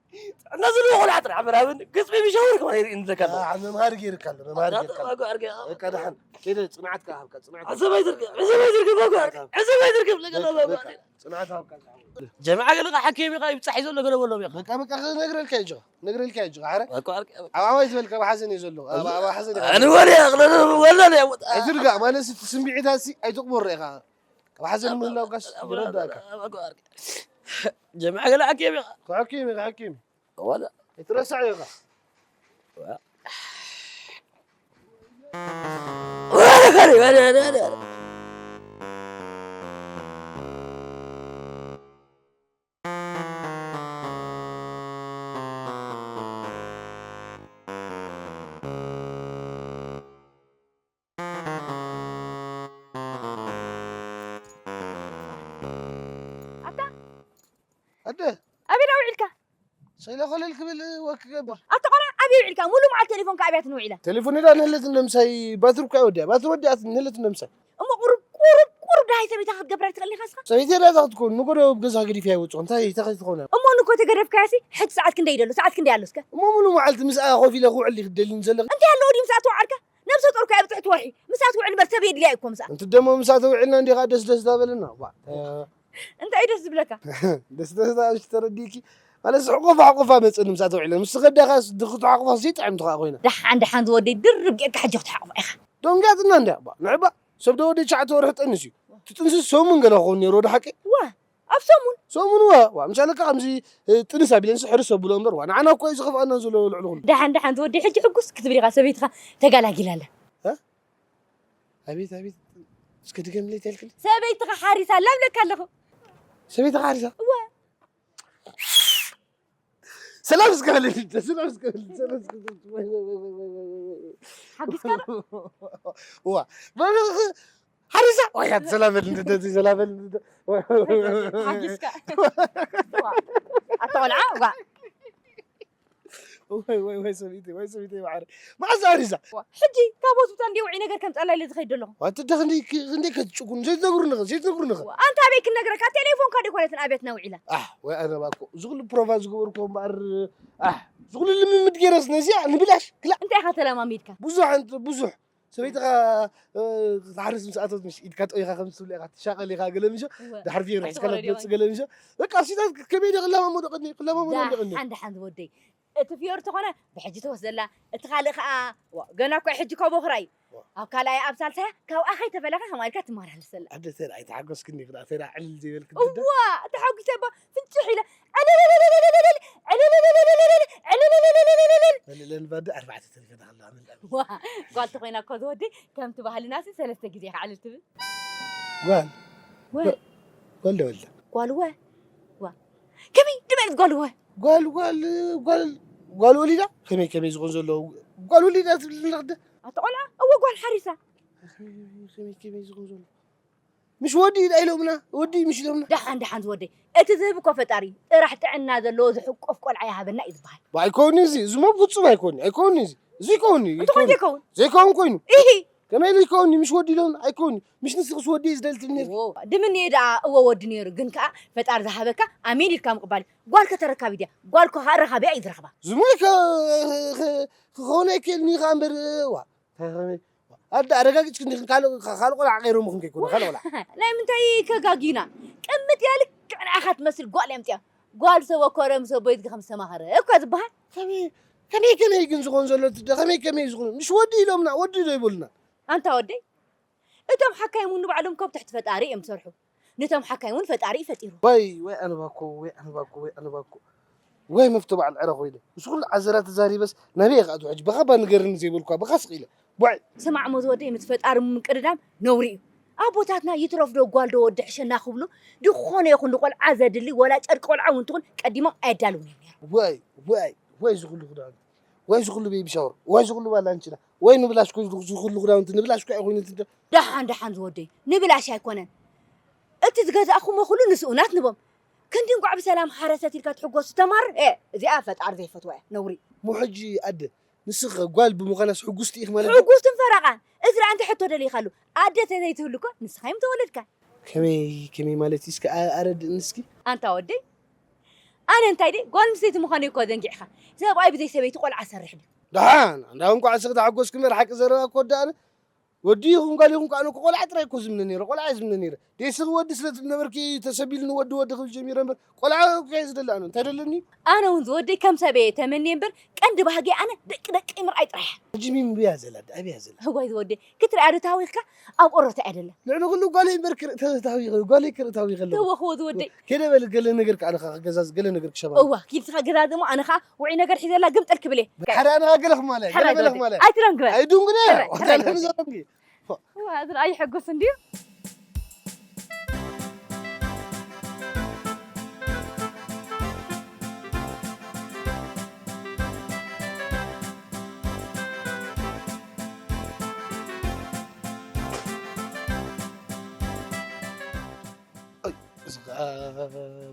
ጥዕና ዘለዎ ቆልዓ ጥራሕ ምናምን፣ ግጽሚ ብሸወር ክማ ይርኢ ንዘካ ኣለዎ። ደሓን፣ መምሃሪ ገይርካ ኣሎ፣ መዛተ መምሃሪ ገይርካ ኣሎ። ተባጓ ኣርገ። በቃ፣ ደሓን። ከይደ፣ ጽንዓት ከኣ ሃብካ፣ ጽንዓት። ዕዘብ ኣይትርከብ፣ ዕዘብ ኣይትርከብ፣ ባጓ ኣርገ። ዕዘብ ኣይትርክብ፣ ለገለ በቃ፣ በቃ። ጽንዓት ሃብካ። ጀማዓ ገለ ኸዓ ሓኪም ኢኻ ይብጻሕ እዩ ዘሎ ገለ በሎም ኢኻ። በቃ፣ በቃ፣ ክነግረልካ እዩ ጆ፣ ክነግረልካ እዩ ጆ፣ ሓረ። በቃ፣ በቃ። ኣብ ኣባይ ዝበልካ፣ ኣብ ሓዘን እዩ ዘሎ። ኣብ፣ ኣብ ሓዘን ኢኻ። ኣነ ወለ፣ ወለ፣ ወለ፣ ወለ። ኣይትርጋእ፣ ማለት እቲ ስምዒታትሲ ኣይትቕበሮ ኢኻ። ኣብ ሓዘን ምህላው ጋስ ይረዳእካ። በቃ፣ በቃ። ጀማዓ ገለ ሓኪም ኢኻ። ሓኪም ኢኻ፣ ሓኪም። ወለ። ኣይትረሳዕ ኢኻ። ኣታ ኣደ ኣበይ ውዒልካ? ሰይለ ኮለል ክብል ወክ ክገብር። ኣታ ቆልዓ ኣበይ ውዒልካ? ሙሉ መዓልቲ ቴሌፎንካ ኣብያ ትንውዒላ። ቴሌፎን ዳ ንህለት እንደምሳይ ባትሪ እኮ ወዲያ። ባትሪ ወዲያ ንህለት እንደምሳይ። እሞ ቁሩብ ቁሩብ ቁሩብ ደሃይ ሰበይታ ክትገብራ ትኽእል ኢኻ እስኻ? ሰበይተይ ዳ እዛ ክትከውን ንጎዶ ኣብ ገዛ ገዲፍያ ይወጽኡ። እንታይ እንታይ ክትኸውን? እሞ ንኮ ተገደፍካያሲ ሕጂ ሰዓት ክንደይ ደሎ? ሰዓት ክንደይ ኣሎ እስከ? እሞ ሙሉ መዓልቲ ምስኣ ኮፍ ኢለ ክውዕል ይኽደልኒ ዘለኺ? እንታይ ኣለዎ ድዩ ምስኣ ትውዓልካ? ነብሰ ጡር እኮ እያ ብጽሕቲ ወርሒ። ምስኣ ትውዕል እምበር ሰብ የድልያ እኮ ምስኣ። እንት ደሞ ምስኣ ተውዒልና እንዲኻ ደስ ደስ ዳበለና። ዋ፣ ተ-፣ እንታይ ደስ ዝብለካ? ደስ ደስ ዳበልሽ ተረዲእኪ። ማለት ሕቆፋ ሕቆፋ መጽእኒ ምስኣ ተውዒልና። ምስ ከዳኻ ክትሓቆፋ ዘይጥዕምቲ ኸኣ ኮይና። ደሓን ደሓን ዝወደይ ድርብ ጌርካ ሕጂ ክትሓቆፋ ኢኻ። ደንጊያትና እንድያ። ባ፣ ንዕባ ሰብ ዶ ወዲ ትሽዓተ ወርሒ ጠንስ እዩ። ትጥንስስ ሰሙን ገለ ክኸውን ነይሩ ወዲ ሓቂ። ዋ፣ ኣብ ሰሙን? ሰሙን ዋ፣ ዋ፣ ምሻለካ ከምዚ፣ እ፣ ጥንስ ኣቢለንስ ሕርስ ኣብሎ እምበር ዋ፣ ንዓና እኮ እዩ ዝኸፍኣና ዘሎ ልዕሊ ኩሉ። ደሓን ደሓን ዝወደይ ሕጂ ሕጉስ ክትብል ኢኻ፣ ሰበይትኻ ተጋላጊላ ኣላ። እ? ኣቤት ኣቤት፣ እስከ ድገምለይ ተልክል። ሰበይትኻ ሓሪሳ ኣላ እብለካ ኣለኹ። ሰበይትኻ ሓሪሳ? እወ። ሰላም እስከ በለኒ፣ ሰላም እስከ በለኒ፣ ሰላም እስከ በለኒ። ወይ፣ ወይ፣ ወይ። ሓጊዝካ ዶ? ዋ፣ በ-፣ በ-፣ ሓሪሳ? ወይ፣ ኣቲ ሰላም በለኒ፣ እንደዚ ሰላም በለኒ፣ እንደ-፣ ወይ፣ ወይ፣ ወይ፣ ወይ፣ ወይ። ሓጊዝካ። ዋ፣ ኣታ ቆልዓ፣ ዋ። ወይ፣ ወይ፣ ወይ፣ ሰበይተይ፣ ወይ፣ ሰበይተይ፣ ማዕረ። መዓዝ ሓሪሳ? ዋ፣ ሕጂ ካብ ሆስፒታል እንዲየ ውዒ ነገር ከምጻላ ኢለ ዝኸይድ ዘለኹ። ዋ፣ ኣቲ ደ ክንደይ ክ-፣ ክንደይ ከትጭቁን፣ ዘይትነግሩኒ ኸ፣ ዘይትነግሩኒ ኸ? ዋ፣ ኣንታ ኣበይ ክነግረካ? ቴሌፎንካ ዶ ኣይኮነትን ኣብያትና ውዒላ? ኣሕ፣ ወይ ኣነ ባኮ፣ እዚ ኩሉ ፕሮቫ ዝገበርኩ እምበኣር፣ ኣሕ፣ እዚ ኩሉ ልምምድ ገይረስ ነዚኣ ንብላሽ፣ ክላ። እንታይ ኢኻ ተለማሚድካ? ብዙሕ ኣንት-፣ ብዙሕ። ሰበይትኻ፣ እ፣ ክትሓርስ ምስ ኣተወት ምሽ ኢድካ ጠዊኻ ከም ትብላ ኢኻ ትሻቐል ኢኻ ገለ ምሾ፣ እወ። ድሓር ፊር ሒዝካ ኣይትኾረን ክትመጽእ እዮም። ገለ ምሾ። በቃ፣ ሲታት ከመይ ኢለ ክለማመዶ ቀኒ፣ ክለማመዶ እንደ ቀኒ። ደሓን፣ ደሓን ዝወደይ። እቲ ፍዮሪ ተኾነ ብሕጂ ተወስደላ፣ እቲ ካልእ ከኣ፣ ዋ፣ ገና እኮ ሕጂ እኮ ቦኽራ እዩ። ዋ። ኣብ ካልኣያ፣ ኣብ ሳልሳያ፣ ካብኣ ከይተፈለኻ ከምኣ ኢልካ ትመላለሰላ። ኣደ ተራ ኣይተሓጎስክኒ ክዳ፣ ተራ ዕልል ዘይበልክ እንደ። እዋ፣ ተሓጒሰ እባ ፍንጭሕ ኢለ፣ ዕልልልልልልልል፣ ዕልልልልልልል፣ ዕልልልልልልል። በልለን ባደ ኣርባዕተ ተሪፈ ዳኸላ፣ ምን ዋ፣ ጓል ተኾይና እኮ ዝወዲ፣ ከምቲ ባህልናሲ ሰለስተ ግዜ ከዓ ዕልል ትብል። ጓል። ወ። ጓል ዶ ወልደ? ጓል ወ። ዋ። ከመይ ድመልት ጓል ወ? ጓል፣ ጓል፣ ጓል፣ ጓል ወሊዳ? ከመይ፣ ከመይ ዝኾን ዘሎ? ጓል ወሊዳ ትብል ንረኽደ? ኣታ ቆልዓ፣ እወ ጓል ሓሪሳ። ከመይ፣ ከመይ፣ ከመይ ዝኾን ዘሎ? ምሽ ወዲ ኢዳ ኢሎምና፣ ወዲ ምሽ ኢሎምና። ደሓን፣ ደሓን ዝወደይ። እቲ ዝህብ እኮ ፈጣሪ፣ ጥራሕ ጥዕና ዘለዎ ዝሕቆፍ ቆልዓ ይሃበና እዩ ዝበሃል። ኣይኮኒ እዚ፣ እዚ እሞ ብፍጹም ኣይኮኒ፣ ኣይኮኒ እዚ። እዚ ይኮኒ፣ እንተኾይኑ ኣይኮኒ። ዘይከውን? ዘይከውን ኮይኑ። ኢሂ። ከመይ ኢሉ ይከውኒ? ምሽ ወዲ ኢሎምና፣ ኣይኮኒ። ምሽ ንስኽስ ወዲ እዩ ዝደሊ ትብሊ ነርኪ። ዎ፣ ድምንየ ደኣ እወ ወዲ ነይሩ፣ ግን ከኣ ፈጣሪ ዝሃበካ ኣሜን ኢልካ ምቕባል። ጓል ከተረካቢ ድያ? ጓል እኮ ከኣ ረኻቢያ እዩ ዝረኽባ። እዚ እሞ ከ-፣ ከ-፣ ክኸውን ኣይክእልን እዩ ከኣ እምበር፣ ዋ። እንታይ ከመይ? ኣደ ኣረጋጊጽ ክንዲ ካልእ፣ ካልእ ቆልዓ ቀይሮም ክን ከይኮነ፣ ካልእ ቆልዓ። ናይ ምንታይ ከጋጊና? ቅምጥ እያ፣ ልክዕ ንዓኻ ትመስል ጓል እያ ኣምጺኣ። ጓል ሰብ ወኮረ ምስ ኣቦይ ዝገ ከም ዝተማኸረ እኳ ዝበሃል። ከመይ፣ ከመይ፣ ከመይ ግን ዝኾን ዘሎ ትደ-፣ ከመይ፣ ከመይ ዝኾን? ምሽ ወዲ ኢሎምና፣ ወዲ ዶ ይበሉና? ኣንታ ወደይ፣ እቶም ሓካይም እውን ንባዕሎም ካብ ትሕቲ ፈጣሪ እዮም ዝሰርሑ። ነቶም ሓካይም እውን ፈጣሪ እዩ ፈጢሩ። ወይ፣ ወይ ኣነ ባኮ፣ ወይ ኣነ ባኮ፣ ወይ ኣነ ባኮ። ወይ መፍቶ በዓል ዕረ ኮይነ። ምስ ኩሉ ዓዘራ ተዛሪበስ ናበይ እየ ክኣቱ ሕጂ? ብኻባ ንገርኒ ዘይበልኳ፣ ብኻ ስቕ ኢለ። ቧዕ! ስማዕ እሞ ዝወደይ፣ ምስ ፈጣሪ ምቅድዳም ነውሪ እዩ። ኣቦታትና ይትረፍ ዶ ጓል ዶ ወዲ ሕሸና ክብሉ ዝኾነ ይኹን ንቆልዓ ዘድሊ ወላ ጨርቂ ቆልዓ እውን ትኹን ቀዲሞም ኣየዳልውን እዮም ነይሮም። ወይ ወይ ወይ ዝኹሉ ክዳውንቲ ወይ ዝኹሉ ቤቢ ሻወር ወይ ዝኹሉ ባላንችላ ወይ ንብላሽ ኮ ዝኹሉ ክዳውንቲ ንብላሽ ኮ ኣይኮይኑ ትደ ደሓን ደሓን ዝወደይ ንብላሽ ኣይኮነን እቲ ዝገዛእኹሞ ኩሉ ንስኡናት ንቦም ክንዲ እንቋዕ ብሰላም ሓረሰት ኢልካ ትሕጎስ ተማር እዚኣ ፈጣር ዘይፈትዋ እያ ነውሪ። ሞ ሕጂ ኣደ ንስኺ ጓል ብምዃናስ ሕጉስቲ ኢኺ ማለት እዩ? ሕጉስትን ፈረቓን። እዚ ደኣ እንታይ ሕቶ ደሊኻሉ? ኣደ ተዘይትህሉ እኮ ንስኻ እዩ ምተወለድካ። ከመይ ከመይ ማለት እዩ? እስኪ ኣ- ኣረድእኒ እስኪ። ኣንታ ወደይ ኣነ እንታይ ደይ ጓል ኣንስተይቲ ምዃነይ እኮ ዘንጊዕኻ። ሰብኣይ ብዘይ ሰበይቲ ቆልዓ ሰርሕ ድዩ? ደሓን እንዳ እንኳዕ እስኺ ተሓጎስኪ እምበር ሓቂ ዘረባ እኮ ወዲ ኣነ ወዲ ይኹን ጓል ይኹን ከኣ እኮ ቆልዓ ጥራይ እኮ ዝምነ ነይረ። ቆልዓ እየ ዝምነ ነይረ። ደይ እስኺ ወዲ ስለ ዝነበርኪ ተሰቢሉ ንወዲ ወዲ ክብል ጀሚረ እምበር ቆልዓ እኮ እየ ዝደሊ ኣነ። እንታይ ደለኒ? ኣነ እውን ዝወደይ ከም ሰብ እየ ተመንየ እምበር ቀንዲ ባህጊ ኣነ ደቂ ደቂ ምርኣይ ጥራሕ እያ። ሕጂ ሚሚ ብያ ዘላ ኣብያ ዘላ እዋይ ዝወደይ ክትሪኣ ዶ ተሃዊኽካ ኣብ ኦሮታ እያ ደላ። ልዕሊ ኩሉ ጓለይ እምበር ክርኢ ተታዊኸ ጓለይ ክርኢ ታዊኸ ኣለኹ። ተወኽዎ ዝወደይ። ከይደ በል ገለ ነገር ከኣ ንኻ ገዛዝ ገለ ነገር ክሸባ። እዋ ኪድ ስኻ ገዛዝ እሞ ኣነ ኸኣ ውዒ ነገር ሒዘላ ግምጥል ክብል እየ። ሓደ ኣነ ገለ ክማለ ገለ ሕራይ በለ ዝወደይ ክማለ። ኣይትደንግበ። ኣይዱንግነ ሕራይ፣ ወታ ሕራይ ዝወደይ። ለምዘረምጊ። እዋ፣ እዚ ደኣ የሐጉስ እንድዩ። ኣይ፣ እዚ ኸኣ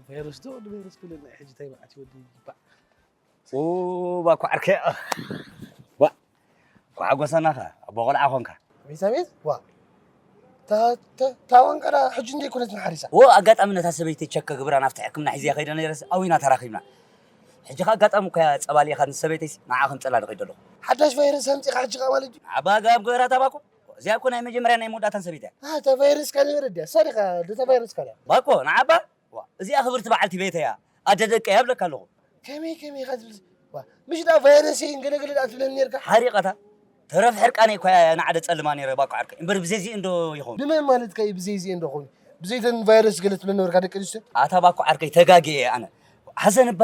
ቫይረስ ዶ? ንቫይረስ ክብለና እዩ ሕጂ፣ እንታይ መዓት እዩ ወዲ ይባዕ። ኦ፣ ባኮ ዓርከይ። ዋ፣ ኳዓ ጎሰናኸ፣ ኣቦ ቆልዓ ኾንካ። ቤት ኣቤት፣ ዋ። ታ- ታ- ታወን ቀዳ ሕጂ እንደ ኮነት መሓሪሳ። ዎ፣ ኣጋጣሚ ነታ ሰበይቲ ቸክ ክግብራ ናብቲ ሕክምና ሒዝያ ከይደ ነይረስ፣ ኣዊና ተራኺብና። ሕጂ ኸ ኣጋጣሚ እኮ እያ ጸባ ልኢኻ ንሰበይተይሲ፣ ንዓ ከምጸላ ንኸይድ ኣለኹ። ሓዳሽ ቫይረስ ኣምጺኻ ሕጂ ኸኣ ማለት እዩ። ንዓባ ኣገባብ ገበራ እታ ባኮ። እዚኣ እኮ ናይ መጀመርያ ናይ መወዳእታን ሰበይታ እያ። ኣታ ቫይረስካ ነበረ ድያ? እሳ ዲኻ ነታ ቫይረስካ ድያ? ባኮ፣ ንዓባ ዋ፣ እዚኣ ክብርቲ በዓልቲ ቤተይ እያ። ኣደ ደቀይ እያ እብለካ ኣለኹ። ከመይ ከመይ ኢኻ ትብል? ዋ፣ ምሽ ደኣ ቫይረስ እየን ገለ ገለ ደኣ ትብለኒ ነርካ። ሓሪቐታ። ተረፍ ሕርቃነይ እኳ እያ ንዓደ ጸልማ ነይረ ባኮ ዓርከይ። እምበር ብዘይዚኤን ዶ ይኸውን? ንመን ማለትካ እዩ ብዘይዚኤን ዶ ኸውን? ብዘይተን ቫይረስ ገለ ትብለኒ ነበርካ ደቂ ኣንስትዮ? ኣታ ባኮ ዓርከይ ተጋግየ እየ ኣነ። ሓሰን እባ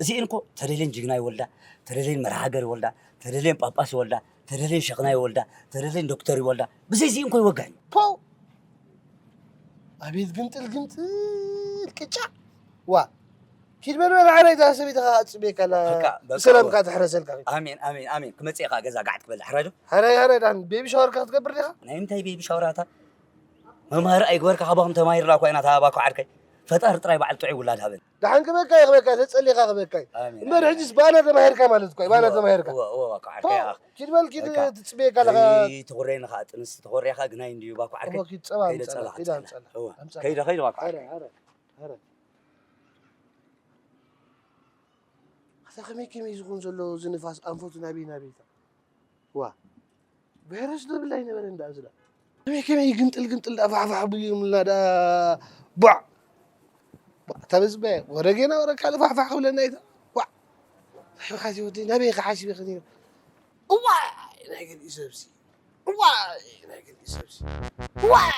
እዚኤን እኮ ተደልየን ጅግና ይወልዳ፣ ተደልየን መርሓ ሃገር ይወልዳ፣ ተደልየን ጳጳስ ይወልዳ፣ ተደልየን ሸኽና ይወልዳ፣ ተደልየን ዶክተር ይወልዳ። ብዘይዚኤን እኮ ይወግሐን። ፖው! ኣቤት ግምጥል ግምጥል ቅጫ ዋ ኪድ በል በል ሓራይ እዛ ሰበይትኻ ኣጽብየካ ኣላ በቃ፣ በቃ፣ ብሰላም ዋ። ከኣ ትሕረሰልካ ኺድ። ኣሜን፣ ኣሜን፣ ኣሜን። ክመጽእ እየ ከኣ ገዛ ጋዕት ክበልዕ፣ ሕራይ ዶ? ሓራይ፣ ሓራይ፣ ዳን ቤቢ ሻወርካ ክትገብር ዲኻ? ናይ ምንታይ ቤቢ ሻወር ኣታ? መምሃሪ ኣይግበርካ፣ ካባኹም ተማሂርና እኳ ኢና፣ እታ ባኮ ዓርከይ። ፈጣሪ ጥራይ በዓል ጥዑይ ውላድ ሃበን። ደሓን ክበካ እዩ፣ ክበካ፣ ተጸሊኻ ክበካ እዩ። ኣሜን፣ እምበር ኣሜን፣ ሕጂስ ኣሜን። ባና ተማሂርካ ማለት እኮ እዩ፣ ባና እወ፣ ተማሂርካ። እወ፣ እወ፣ ባኮ ዓርከይ፣ ፖ፣ ኣኽ። ኪድ በል፣ ኪድ በቃ። ትጽበየካ ኣለኻ። ከይትኹረኒ ኸኣ፣ ጥንስቲ ተኾርያ ኸኣ ግናይ እንድዩ፣ ባኮ ዓርከይ። እሞ ኪድ ጸባ ከይደ ኣምጻላ፣ ጸባ ኪድ ክጸላ። ኣምጻላ። እወ። ኣምጻላ። ከይደ፣ ከይደ፣ ባኮ ዓርከይ። ኣረ፣ ኣረ፣ ኣረ። ኣታ ከመይ ከመይ ዝኹን ዘሎ እዚ ንፋስ ኣንፈቱ ናበይ ናበይ እታ? ዋ። ቫይረስ ዶ ብላ ኣይነበረን ደኣ እዚ ደኣ? ከመይ ከመይ ግምጥል ግምጥል ደኣ ፋሕፋሕ ብልዩምልና ደኣ ቧዕ። ቧዕ፣ እታ በዚ በ-፣ ወረ ጌና ወረ ካልእ ፋሕፋሕ ክብለና እዩ እታ። ዋዕ። እንታይ ኢኻ እዚ ወደይ ናበይ ኢኻ ሓሲበ ከ ነይረ? እዋይ ናይ ገሊኡ ሰብሲ። እዋይ ናይ ገሊኡ ሰብሲ። እዋይ።